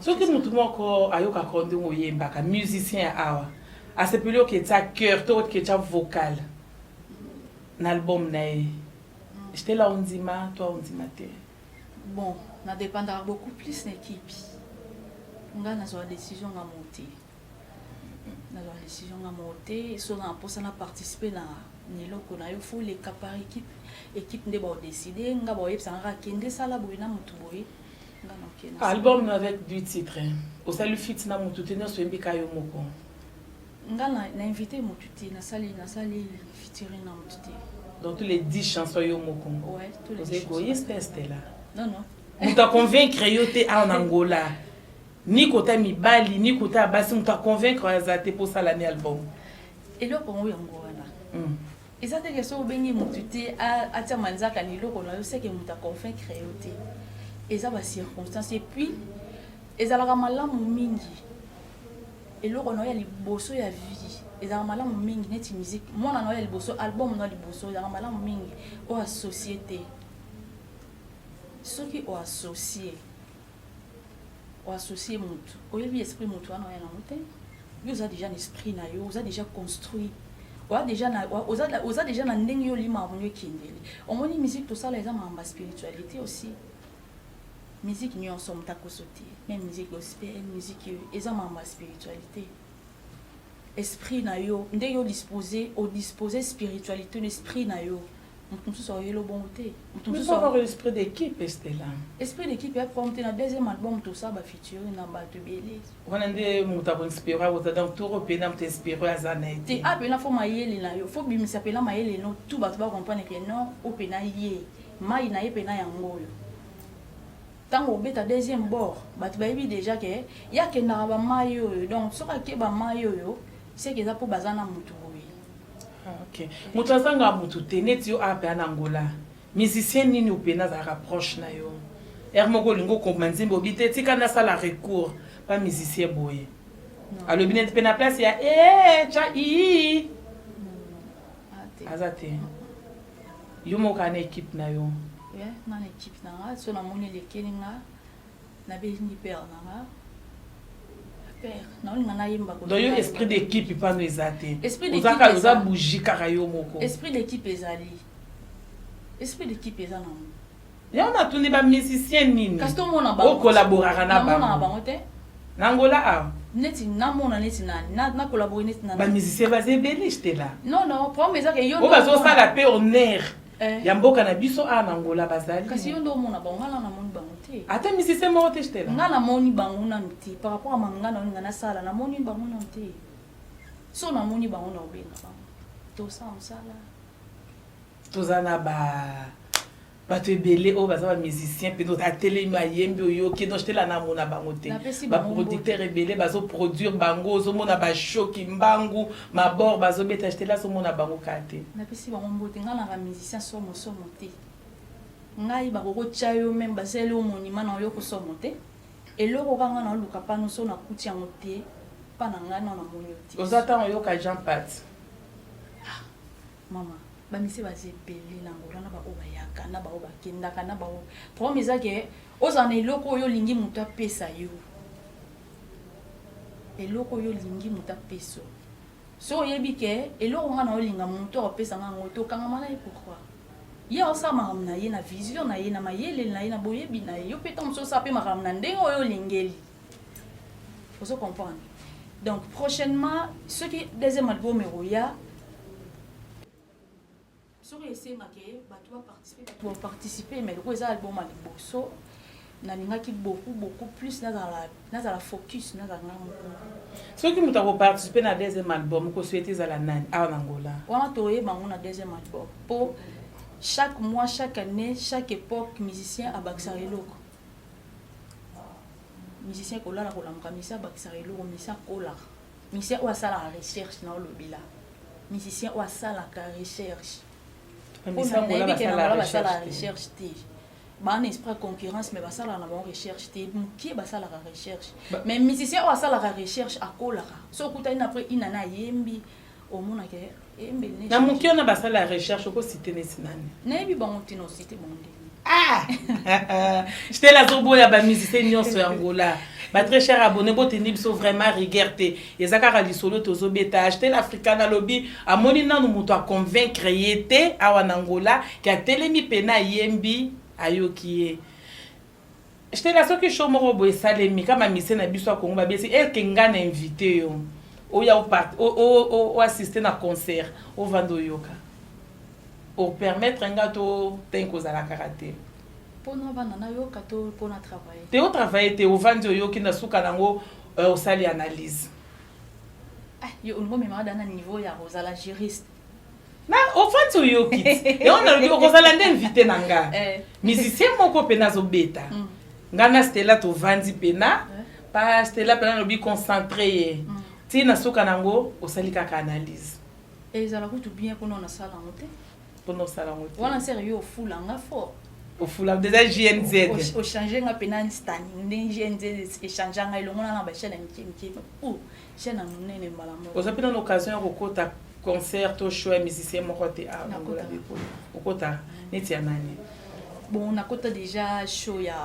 Soki motu moko ayokaka ndenge oyembaka, musicien ya awa asepeli oketia chœur to oketia vocal na album na ye, Stella, ondima to ondima te? Bon, nadépendaka beaucoup plus na équipe. Nga nazwa décision nga mo te, nazwa décision nga mo te. So na mposa na participe na eloko na yo, faut leka par équipe. Équipe nde baodécide, nga baoyebisanga kaka kende sala boye na motu boye, nga na Album avec du titre, osali feat na motu te, nyonso oyembika yo moko? Nga na invité motu te, nasali featuring na motu te. Donc tous les 10 chansons, yo moko? Ouais, tous les. Oza égoïste, Stella. Non. Moto aconvaincre yo te awa na Angola, ni kota mibali ni kota ya basi, moto aconvaincre aza te mpo osala ni album? Eloko yango, yango wana eza teke soki obengi motu te atia manzaka na eloko na yo, seke moto aconvaincre yo te. Eza bacirconstance. Et puis ezalaka malamu mingi eloko na yo ya liboso ya vie, ezalaka malamu mingi neti musique, mwana na yo ya liboso, album na yo ya liboso, ezalaka malamu mingi oyo associe te. Soki oassocie, oassocie motu, oyebi esprit motu wana oya nango te. Yo oza déjà na esprit na yo, oza déjà construit, oza déjà na ndenge yo olimaka mongo ekendeli. Omoni, musique tosala eza makambo ya spiritualité aussi. Musique nyonso moto akoso te, même musique gospel, musique eza makambo ya spiritualité. Esprit na yo ndenge odispose, odispose spiritualité na esprit na yo, moto mosusu akoyela bongo te. Moto mosusu avoir esprit d'équipe, Stella. Esprit d'équipe ya problème te. Na deuxième album tosala bafeaturing na bato ebele. Wana nde moto akoinspire akoza, donc toro mpena moto inspire aza na ye? Te, a mpena faut mayele na yo, faut bimisa mpena mayele no tout, bato bacomprendre ke non, o mpena ye mai na ye mpena yango oyo. Ntango obeta deuxième bord, bato bayebi déjà ke ye akendaka bamai oyo. Donc soki ake bamai oyo, seke eza mpo baza na motu boye. Ah, ok, moto azanga motu te neti yo ape na Angola, musicien nini opena azalaka proche na yo? Ere moko olingi okoma nzembe, obi te tika nasala recours pa musicien boye, alobi neti mpe na place ya e tya ii. Ah, te. te. Aza te. Yo moko kaka na équipe na yo? Yeah, nga na équipe na nga. So namoni elekeli nga, nabengi père na nga. Père, naolinga nayemba. Donc yo, esprit d'équipe pano eza te? Esprit Oza d'équipe kaka oza eza. Bougie kaka yo moko. Esprit d'équipe ezali, esprit d'équipe eza nango. Yango natuni, bamusicien nini Kasi tomona bango. Okolaboraka na Namonaka bango? bango te. Na Angola awa? Neti namona neti na collabore neti na Bamusicien baza ebele, Stella. Non, problème eza ke yo Oyo nde bazosala mpe honneur Eh. ya mboka na biso awa na Angola bazali. Kasi yo nde omona bango, nga na namoni bango te. Ata musicien moko te, Stella? Nga namoni bango nanu te. Par rapport a manga na olinga nasala, namoni bango nanu te. So namoni bango, na obenga bango, tosala mosala. Toza na ba bato ebele oyo baza bamusicien mpe atelemi, ayembi, oyoki. Donc Stella, namona bango te. Napesi bango. Baproducteur ebele bazoproduire bango, ozomona bashoki mbangu mabor bazobeta, Stella azomona bango kaka te. Napesi bango mbote. Ngai naka musicien somo somo te. Ngai bakokotya yo même basaleli yo monument na oyoko somo te. Eloko kaka ngai naoluka pano, so nakuti yango te mpa na ngai, na namoni yo te. Oza ntango oyoka Jean Pat? Mama, bamusicien baza ebele na Angola, na baoyo bayaka, na baoyo bakendaka, na baoyo. Problème eza ke ozala na eloko oyo olingi moto apesa yo, eloko oyo olingi moto apesa yo. So oyebi ke eloko nga na olinga moto akopesa nga yango te, okangama na ye. Pourquoi? Ye aosala makambo na ye na vision na ye, na mayele na ye, na boyebi na ye. Yo mpe ntango mosusu osala mpe makambo na ndenge oyo olingeli. Ozo comprendre? Donc prochainement, soki deuxième album ekoya, soki esengaki bato baparticipe, bato baparticipe. Mais loko eza album ya liboso, nalingaki beaucoup beaucoup plus nazala focus, nazala nga moko. Soki moto akoparticipe na deuxième album, okosouhaite ezala nani awa na Angola? Wana toyeba yango na deuxième album, po chaque mois, chaque année, chaque époque, musicien abakisaka eloko. Musicien kolala, kolamuka, musicien abakisaka eloko, musicien akolaka, musicien oyo asalaka recherche. Na olobela musicien oyo asalaka recherche. Nayebi ke na Angola basalaka recherche te. Baa na esprit ya concurrence, mais basalaka na bango recherche te. Mokie basalaka recherche, mais musicien oyo asalaka recherche akolaka. So okutani na après inana ayembi, omonaka eyembeli. Na mokie wana basala recherche, okosite neti nani? Nayebi bango ntina osite bango ndenge. Ah, Stella azoboya bamusicien nyonso ya Angola. Batrès cher abonné, botendi biso vraiment rigueur te, eza kaka lisolo tozobeta. Stella Africana alobi amoni nanu moto aconvaincre ye te awa na Angola ke atelemi pena ayembi, ayoki ye. Stella, soki show moko boye esalemi kama musicien na biso ya Kongo babesi eke, nga na invité yo, oya oassiste na concert, ovanda oyoka, opermettre nga to tenke kozala kaka te? Mpona vanda nayoka to mpona travailler? Te, otravaille te, ovandi, oyoki, na suka nango osali analyse. Ah, yo olingo omemaka da na niveau ya kozala juriste. Na ofandi, oyoki ti yango nalobi okozala nde invité na nga. Musicien moko mpena azobeta, nga na Stella tovandi mpena pa Stella mpena, nalobi concentré ye ti na suka nango, osali kaka analyse. Ezala kutu bien mpona nasala yango te. Mpona osala yango te. Wana sere yo ofula nga fort. Ofula déjà GNZ. Ochange nga mpena standing ndenge GNZ echange nga elongo na bachaîne ya mike mike ou chaîne ya monene mbala moko. Oza mpena na occasion ya kokota concert to show ya musicien moko te awa na Angola? Bikolo okota neti ya nani? Bon, nakota déjà show ya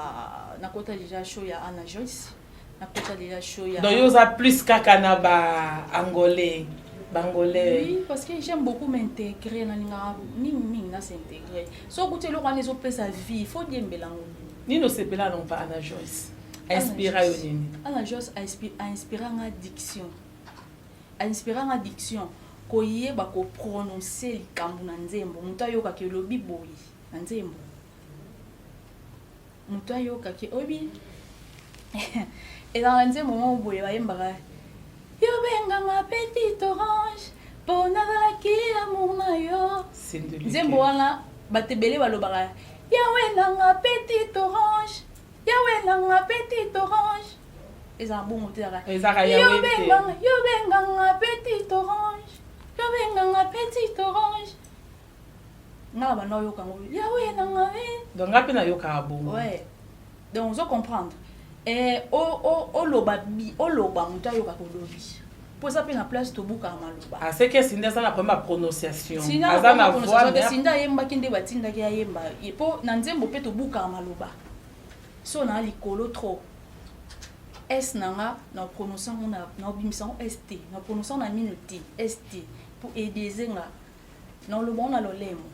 Anna Joyce, nakota déjà show ya Donc yo oza plus kaka na ba angolais, bangolais? Oui, parce que j'aime beaucoup m'intégrer. Nalingaka mingi mingi na s'intégrer. So okuti eloko wana ezopesa vie, il faut diembela yango. Nini osepela na mpa Anna Joyce? Ainspira yo nini? Anna Joyce ainspira nga diction, ainspira nga diction, koyeba koprononce likambo na nzembo, moto ayokaki elobi boye na nzembo, moto ayokaki. Oyebi, ezalaka na nzembo moko boye bayembaka: "Yobenganga petite orange mpo nazalaki amour na yo." Nzembo wana, bato ebele balobaka: "Yawe nanga petite orange, yawe nanga petite orange." Ezala bongo te, ezalaka "Yobenganga petite orange, yobenganga petite orange." Nga na banda oyoka yango: "Yawe nanga". Donc nga mpe nayokaka bongo. Ouais, donc ozo comprendre, oloba oloba, moto ayokaka olobi. Mpo eza mpe na place tobukaka maloba. Ah, c'est que Cindy aza na problème ya prononciation. Aza na voix. Cindy ayembaki nde batindaki ayemba. Mpo na nzembo mpe tobukaka maloba. So na likolo trop. S na nga na prononce yango, na obimisa yango ST, na prononce yango na mino te, ST mpo edeze nga na oloba yango na lolemo.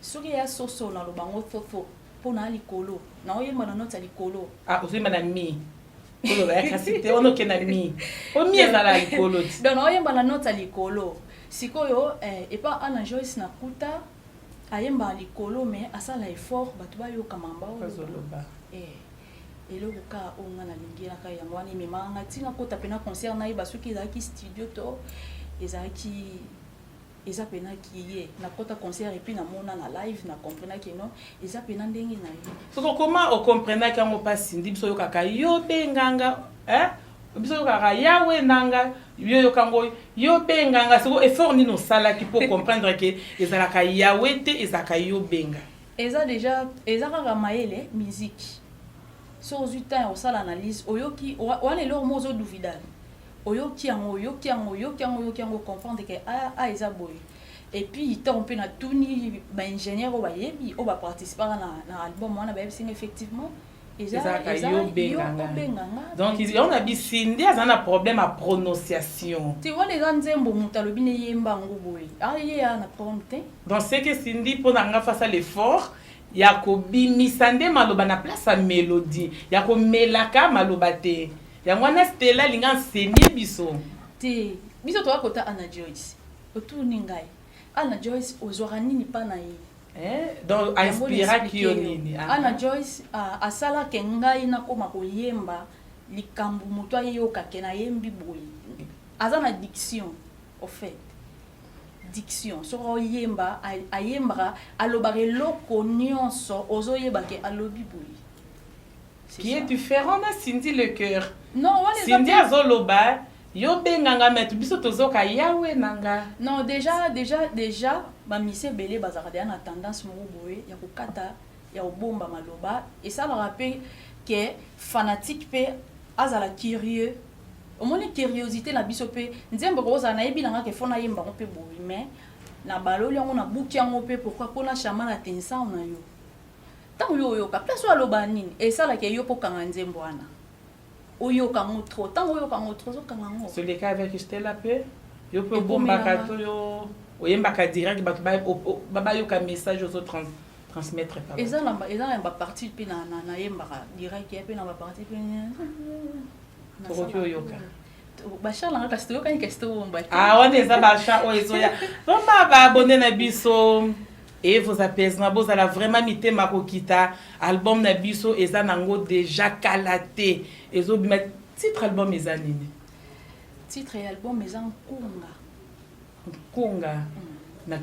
Soki eya soso, naloba yango thoto, mpo na likolo naoyemba na note ya likolo. Ah, ozoyemba na mi. Oloba ya kasi te, wana okende na mi. Po mi ezala likolo ti. Donc naoyemba na note ya likolo. Sikoyo epa Anna Joyce nakuta ayembaka likolo, mais asala effort bato bayoka mamba oyo Azoloba. Eloko kaka oyo nga nalingelaka yango wana, ememaka nga ntina kota mpena concert, nayeba soki ezalaki studio to ezalaki, eza mpena kiye. Nakota concert et puis namona na live, na comprenaki no eza mpena ndenge na ye. Soko koma okomprenaki yango mpa Cindy? Biso oyokaka yo benganga, eh? Biso oyokaka yawe nanga, yo yokango yo benganga. Siko effort nini osalaki mpo comprendre ke ezalaka yawe te, ezalaka yo benga? Eza déjà, eza kaka mayele musique. So ozwi temps ya kosala analyse, oyoki wana eloko moko ozoduvidana, oyoki yango, oyoki yango, oyoki yango, oyoki yango, comprendre ke a a eza boye. Et puis ntango mpe natuni baingénieur oyo bayebi, oyo baparticipaka na album wana, bayebisi nga effectivement eza Ezalaka eza yo yo benganga. Obenganga. Donc yango na bisindi aza na problème ya prononciation. Te, wana eza nzembo, moto alobi neyemba yango boye, aye ya na problème te. Donc c'est que Cindy, mpo na nga, face à l'effort ya kobimisa nde maloba na place ya mélodie, ya komelaka maloba te. Yango wana Stella alinga enseigner biso. Te, biso toka kota Anna Joyce. Otuni ngai Anna Joyce, ozwaka nini mpa na ye? Eh, donc Yango ainspiraki yo na expliquer nini? Yo. Anna Joyce asalaka ngai nakoma koyemba likambo moto ayeyokake nayembi boye. Aza na diction, au fait diction. Soki oyemba, ayembaka, alobaka eloko nyonso, ozoyeba ke alobi boye. C'est Qui est ça. différent na Cindy Le Cœur. Non, wana eza Cindy azoloba yo benganga, mais biso tozoka yawe nanga. Non, déjà bamisi ebele bazalaka deja na tendance moko boye ya kokata, ya kobomba maloba. Esalaka mpe ke fanatique mpe azala curieux. Omoni curiosité na biso mpe nzembo kozala, nayebi nanga ke fo nayemba yango mpe boye, mais na baloli yango, nabuki yango mpe. Pourquoi? Mpona chama na tension na yo. Ntango yo oyoka place oyo aloba nini, esalaka yo mpo kanga nzembo wana, oyoka yango trop. Ntango oyoka yango trop, ozokanga yango. Soleka avec Stella mpe yo mpe Ekomi obombaka nanga. to yo oyembaka direct, bato bayoka message ozo transmettre pa bato? Eza na bapartie mpe nayembaka direct ya, mpe na bapartie mpe Tokoki oyoka? Bachar nanga, kasi toyokani, kasi tobomba te. Ah, wana eza bachar oyo ezoya. Vraiment, baabonné na biso et vos apaisements, bozala vraiment mitema kokita. Album na biso eza nango déjà kala te, ezobima. Titre album eza nini? Titre ya album eza Nkunga. Nkunga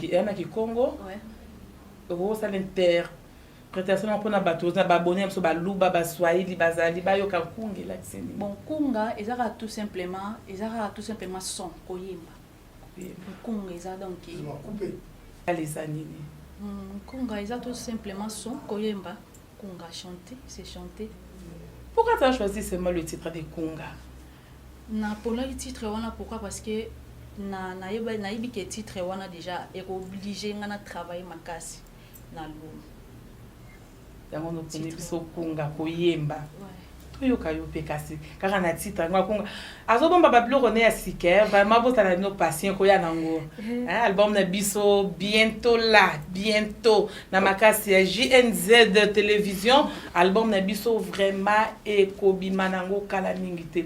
eya na Kikongo? Ouais. Okosala interprétation mpona bato oza baabonné na biso, Baluba, Baswahili bazali, bayoka nkunga elakisi nini? Bon, nkunga eza kaka tout simplement, eza kaka tout simplement son, koyemba. Nkunga eza donc Eza nini? Nkunga eza tout simplement son, koyemba. Nkunga, chanter, c'est chanter. Pourquoi tu as choisi seulement le titre de Kunga? Naponaki titre wana pourquoi? Parce que na nayebi ke titre wana déjà ekoobliger nga na travailler makasi na album. Yango noponi biso Kunga, koyemba. Toyoka yo mpe kasi kaka na titre yango akunga azobomba babiloko ne ya sika. Vraiment, bozala bino patient, koya nango. Hein, album na biso bientôt là, bientôt na makasi ya JNZ Télévision. Album na biso vraiment ekobima nango kala mingi te.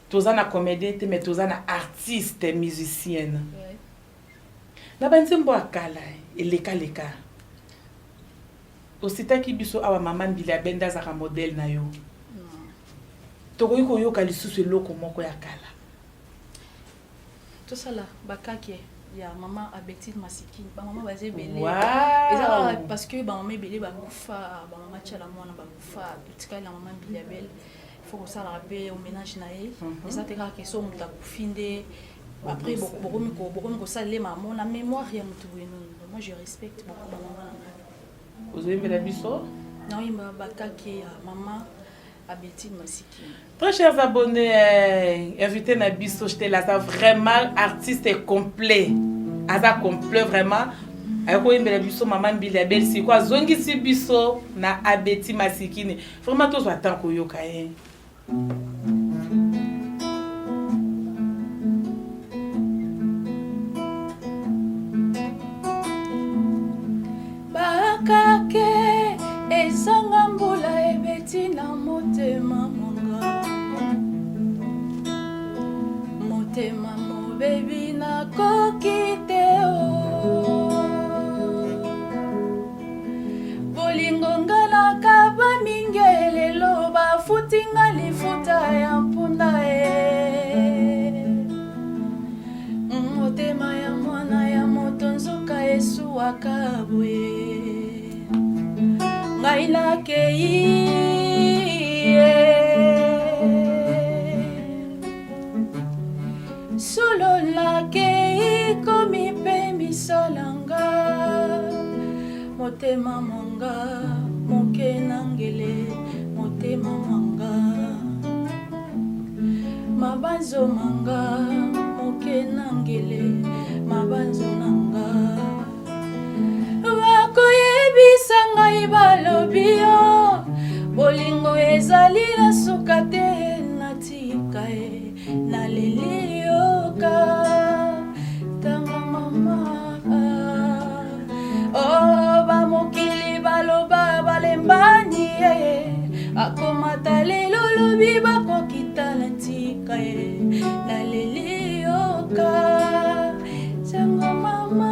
Toza na comédien te, mais toza na artiste musicienne. Na banzembo ya kala elekaleka, ositaki biso awa mama Mbili Abende azalaka modèle na yo. Tokoki koyoka lisusu eloko moko ya kala? Tosala bakake ya mama Abetine Masikini. Bamama baza ebele. Wow. Eza kaka parce que bamama ebele bakufa, bamama Tiala Mwana bakufa, totikali na mama Mbili Abel. Faut kosalaka mpe hommage na ye. Eza te kaka ke so moto akufi nde après bokomi kosalela mamo na mémoire ya motu boye. Nono, moi je respecte beaucoup bamama na ngai. Ozoyembela biso? Naoyemba bakake ya mama. Abeti Masikini. Très chers abonnés, euh, invité na biso Stella aza vraiment artiste complet. Aza complet vraiment. akoyembela biso mama mbili ya belle siko azongisi biso na abeti masikini vraiment tozwa temps koyoka ye Bakake ezanga mbula ebeti na motema mwanga motema mobebi nakoki te o bolingo nga nakaba mingi lelo bafuti nga lifuta ya mpunda e motema ya mwana ya moto nzoka esuwaka boye ngai nakei solo nakei komipemisa na nga motema mwanga moke na ngele motema mwanga Mabanzo manga moke na ngele mabanzo na nga bakoyebisa ngai balobi yo bolingo ezali na suka te natika ye naleli yoka tanga mama oh, bamokili baloba balembani ye akomata lelo lobi bakokita na ntika ye naleli yoka sango mama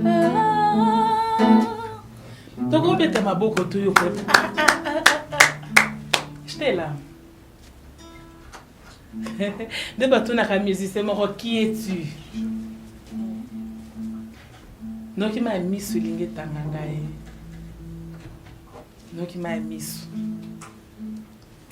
ah. Tokobeta maboko toyoka. Ah, ah, ah, ah. Stella. Nde batunaka musicien moko qui es-tu? Noki ma misu elingi etanga ngai. Noki mayi misu.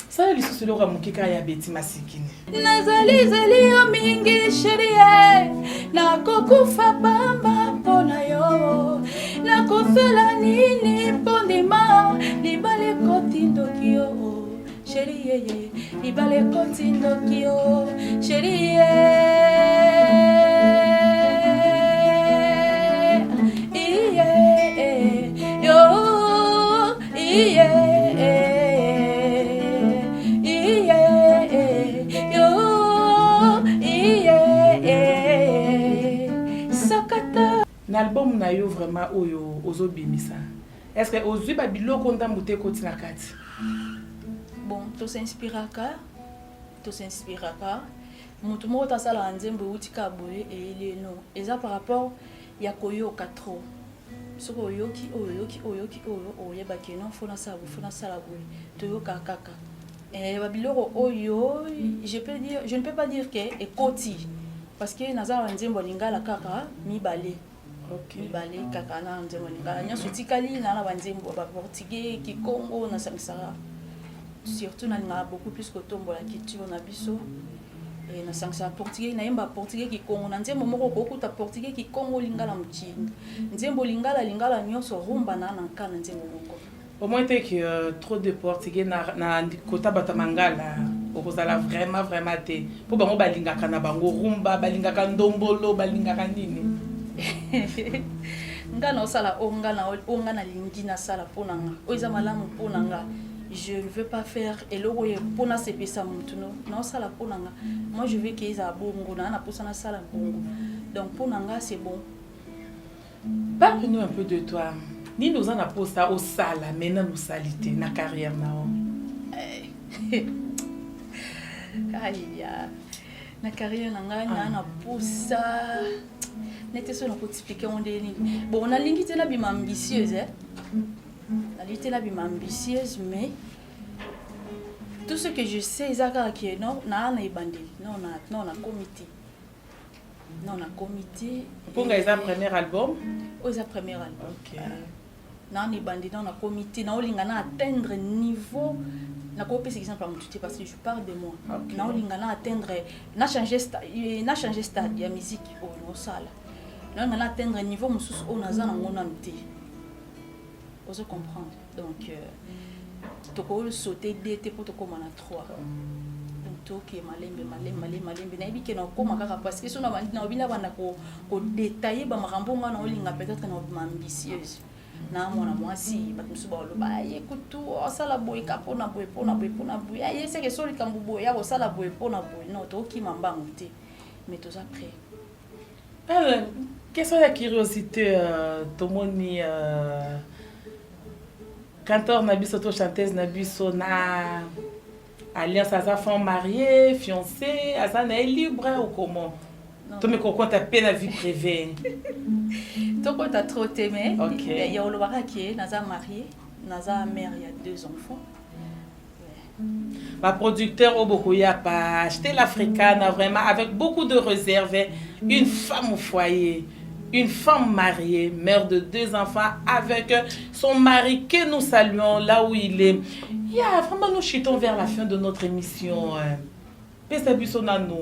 Sala lisusu eloko ya moke kaka ya Betty Masikini. Nazali zeli yo mingi sherie, nakokufa pamba mpo na yo, nakosala nini mpo ndima libala ekoti ndoki yo sheri yeye, libala ekoti ndoki yo sheri ye iye yo iye iye yo iye sakata Na album na yo vraiment oyo ozobimisa est-ce que ozwi ba biloko ndambu te ekoti na kati? Bon, to s'inspiraka, to s'inspiraka. Mutu moko te asalaka nzembo ewuti kaka boye eyeli ye non. Eza par rapport ya koyoka trop. Soki oyoki oyo oyoki oyo oyoki oyo oyeba ke non faut nasala boye faut nasala boye. Toyokaka kaka. Eh, ba biloko oyo je peux dire je ne peux pas dire que ekoti parce que naza na nzembo ya lingala kaka mibale. Okay. Mibale kaka na nzembo ya lingala nyonso etikali na na banzembo ya baportugais kikongo nasangisaka surtout nalingaka beaucoup plus kotombola culture na biso eh, nasangisaka portugais nayemba portugais kikongo na nzembo moko okokuta portugais kikongo lingala mokie nzembo lingala lingala nyonso rumba na na nka na nzembo moko Au moins te que euh, trop de portugais na, na kota bato ya mangala okozala vraiment vraiment te mpo bango balingaka na bango rumba balingaka ndombolo balingaka nini nga naosala oyo nga na oyo nga nalingi nasala mpo na nga oyo eza malamu mpo na nga je ne veux pas faire eloko oyo mpo nasepesa motu no naosala mpo na nga moi je veux ke ezala bongo naa na mposa nasala bongo donc mpo na nga c'est bon Parle nous un peu de toi. Nini oza na posa osala mais nanu osali te na carrière na yo? Eh. Aïe. Na carrière na ngai na na posa nete so nako expliquer ngo ndenge nini. Bon, nalingi te nabima ambitieuse eh. Nalingi te nabima ambitieuse mais tout ce que je sais eza kaka ke non naa na ebandeli non na non nakomi te. Non, nakomi te. Mponga eza premier album? Oyo eza premier album. Okay. Na na ebandi non nakomi te, naolinga na atteindre niveau nakopesa exemple ya motu te parce que je parle de moi. Okay. Naolinga na atteindre na changer na changer stade ya musique oyo naosala. Naolinga na atteindre niveau mosusu oyo naza nango nanu te. Ozo comprendre. Donc euh, Tokosaute 2 te mpo tokóma na 3. Donc toke malembe, malembe, malembe, malembe. Nayebi ke nakóma kaka, parce que so naobi na banda kodétailler bamakambo nga na olinga, peut-être na obima ambitieuse na mwana mwasi. Bato mosusu baloba: aye kutu osala boye ka mpona boye, mpona boye, mpona boye. Aye seke so likambo boye ya kosala boye mpona boye. Non, tokokima mbangu te, mais toza prêt. Question ya curiosité, tomoni cantor na biso to chanteuse na biso na alliance, aza femme mariée, fiancé, aza na ye libre ou comment? Tomi kokɔta mpe na vie privée. Tokɔta trop te, mais ya olobaka ke naza marié, naza mère ya deux enfants. Baproducteur oyo bokoya pa acheter l'Africana, vraiment avec beaucoup de réserve, une femme au foyer, une femme mariée, mère de deux enfants avec son mari que nous saluons là où il est. Yeah, vraiment, nous chutons vers la fin de notre émission. Pesa biso nanu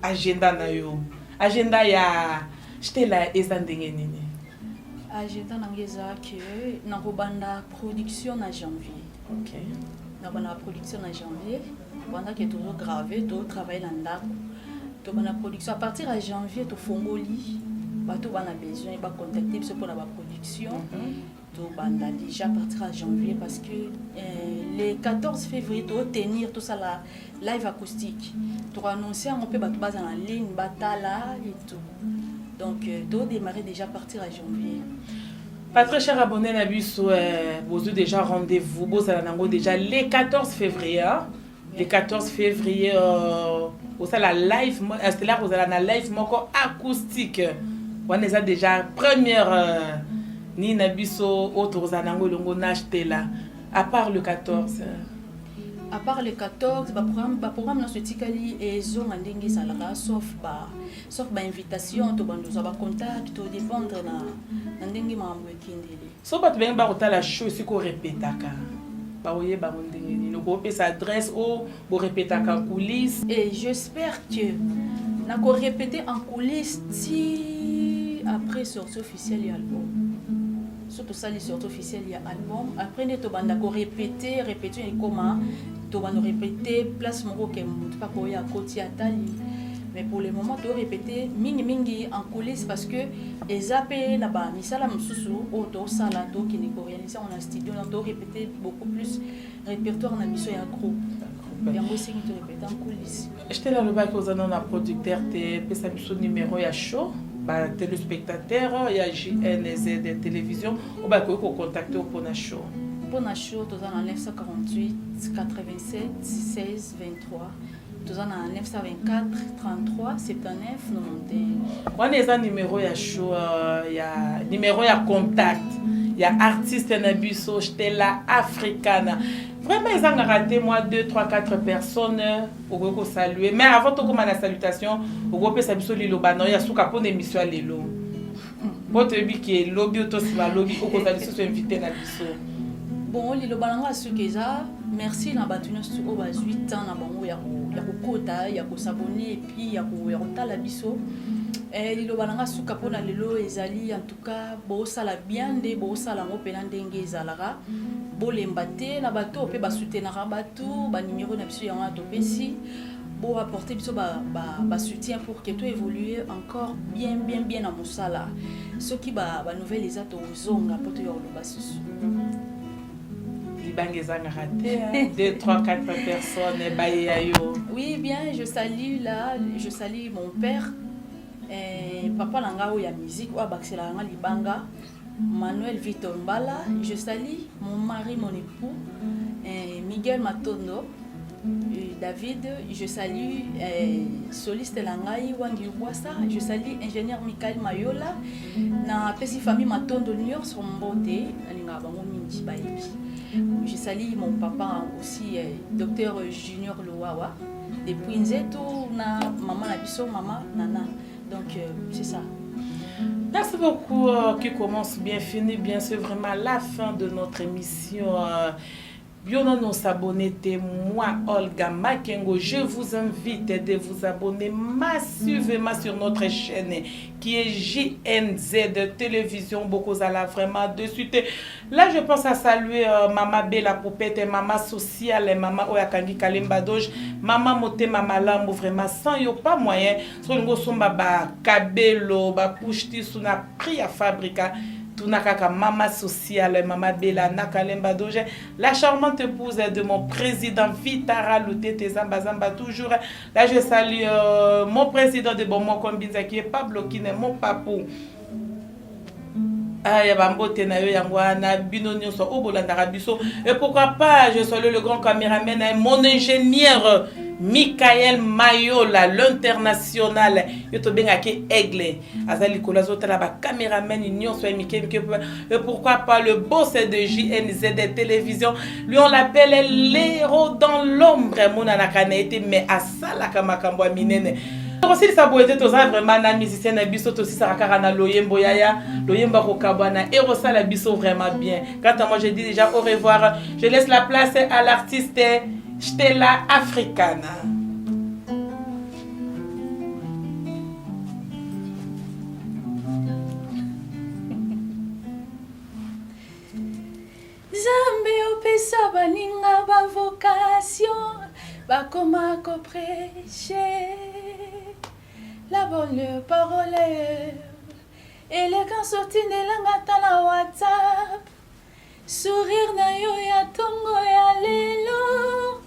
agenda na yo, agenda ya Stella eza ndenge nini? Agenda na nga eza ke nakobanda production na janvier. Nakobanda production na janvier. Pendant ke tozograve, totravaille na ndako, tobanda production à partir ya janvier. Tofongoli bato bana besoin bacontacte biso mpona baproduction. Tobanda déjà à partir ya janvier, parce que le 14 février totenir tosala live acoustique. Tokoannonce yango mpe bato baza na ligne batala et tout. Donc todémarrer déjà à partir ya janvier. Pas très cher abonné na biso, bozwi déjà rendez-vous, bozala nango déjà le 14 février, hein? Le 14 février, osala live, Stella kozala na live moko acoustique. Wana eza déjà première nini na biso oyo tokozala nango elongo na Stella. À part le 14? À part le 14, baprogramme nyonso etikali ezonga ndenge ezalaka, sauf bainvitation tobanda ozwa bacontact, todépendre na ndenge makambo ekendeli. So bato ndenge bakotala show, esika orepetaka, bakoyeba yango ndenge nini? Okopesa adresse oyo borepetaka, coulisse? Et j'espère que nakorépéter en coulisse ti après sortie officielle ya album. So tosali sortie officielle ya album, après nde tobanda korépéter. Répétition ekoma, tobanda répéter place moko ke motu mpaka oyo akoti atali. Mais pour le moment torépéter mingimingi en coulisse, parce que eza mpe na bamisala mosusu oyo tosala, tokende koréaliser yango na studio. Na torépéter beaucoup plus répertoire na biso ya groupe, yango esengi torépéter en coulisse. Stella, alobaki oza nano na producteur te. Pesa biso numéro ya show, batéléspectateur ya JNZ Télévision oyo bakoki kocontacte mpona show. Mpona show, toza na 948 87 16 23, toza na 924 33 79 91. Wana eza numéro ya show, ya numéro ya contact ya artiste na biso Stella Africana. Vraiment ezangaka te mwa 2 3 4 personnes okoki kosalue. Mais avant tokóma na salutation, okopesa biso liloba na oyo ya suka mpona émission ya lelo, mpo toyebi ke lobi oyo tosima lobi okozala lisusu invité na biso. Bon, liloba na nga suki eza merci na bato nyonso oyo bazwi temps na bango ya kokota, ya kos'abonner et puis ya kotala biso. Liloba na nga suka mpona lelo ezali: en tout cas bosala bien nde bosala yango mpena ndenge ezalaka, bolemba te. Na bato oyo mpe basoutenaka bato, banimero na biso yango wana topesi, boapporte biso basoutien pour que toévolue encore bien, bien, bien na mosala. Soki banouvelle eza, tozonga mpo toya koloba susu. Libanga ezangaka te, 2 3 4 personnes bayeya yo. Oui, bien, je salue là, je salue mon père, papa na ngai oyo ya musique, oyo abakiselaka nga libanga, Manuel Victor Mbala. Je salue mon mari, mon époux, Miguel Matondo David. Je salue soliste na ngai Wangi Bwasa. Je salue ingénieur Michael Mayola. Napesi famille Matondo nyonso mbote, nalingaka bango mingi, bayebi. Je salue mon papa aussi, docteur Junior Lowawa depuis Nzeto, na mama na biso, mama Nana. Donc c'est ça. Merci beaucoup. Qui commence bien finit bien. C'est vraiment la fin de notre émission. Yo nanu s'abonner te moi Olga Makengo je vous invite de vous abonner massivement sur notre chaîne qui est JNZ Télévision bokozala vraiment dessus te là je pense à saluer euh, mama Bella Poupette mama sociale mama oyo akangi Kalemba Doge mama motema malamu vraiment sans yo pas moyen soki olingi osomba ba kabelo ba push tisu na prix ya fabrica tuna kaka mama sociale mama Bella na Kalemba Doge la charmante épouse de mon président Vitara Lutete Zamba Zamba toujours là je salue euh, mon président de Bomoko Mbinza qui est Pablo Kine mon papou aya bambote na yo yango wana bino nyonso oyo bolandaka biso et pourquoi pas je salue le grand cameraman mon ingénieur Michael Mayola l'international yo tobengaki aigle aza likolo azotala ba cameraman nyonso ya mike mike et pourquoi pas le boss de JNZ télévision lui on l'appelle l'héros dans l'ombre amonanaka na ye te mais asalaka makambo ya minene tokosilisa boye te toza vraiment na musicien na biso tosisaka kaka na loyembo yaya loyembo akokabwana ekosala biso vraiment bien quant à moi je dis déjà au revoir je laisse la place à l'artiste Stella Africana. Nzambe opesa baninga ba vocation bakoma ko prêcher la bonne parole eleka sotindelanga ata na whatsapp Sourire na yo ya tongo ya lelo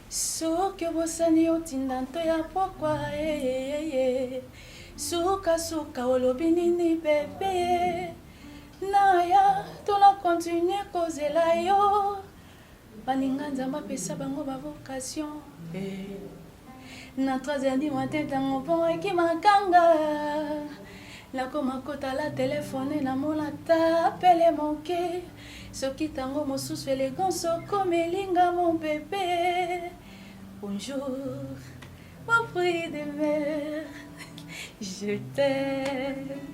soki obosani otinda nto ya pokwa eyeyeye suka suka olobi nini bebe naya to na continue kozela yo baninga nzambe apesa bango ba vocation eh. Na 3 heures du matin tango pont ekimakanga nakoma kotala telefone namona ata pele moke soki tango mosusu elegance okomelinga mon bebe bonjour mon fruit de mer je t'aime.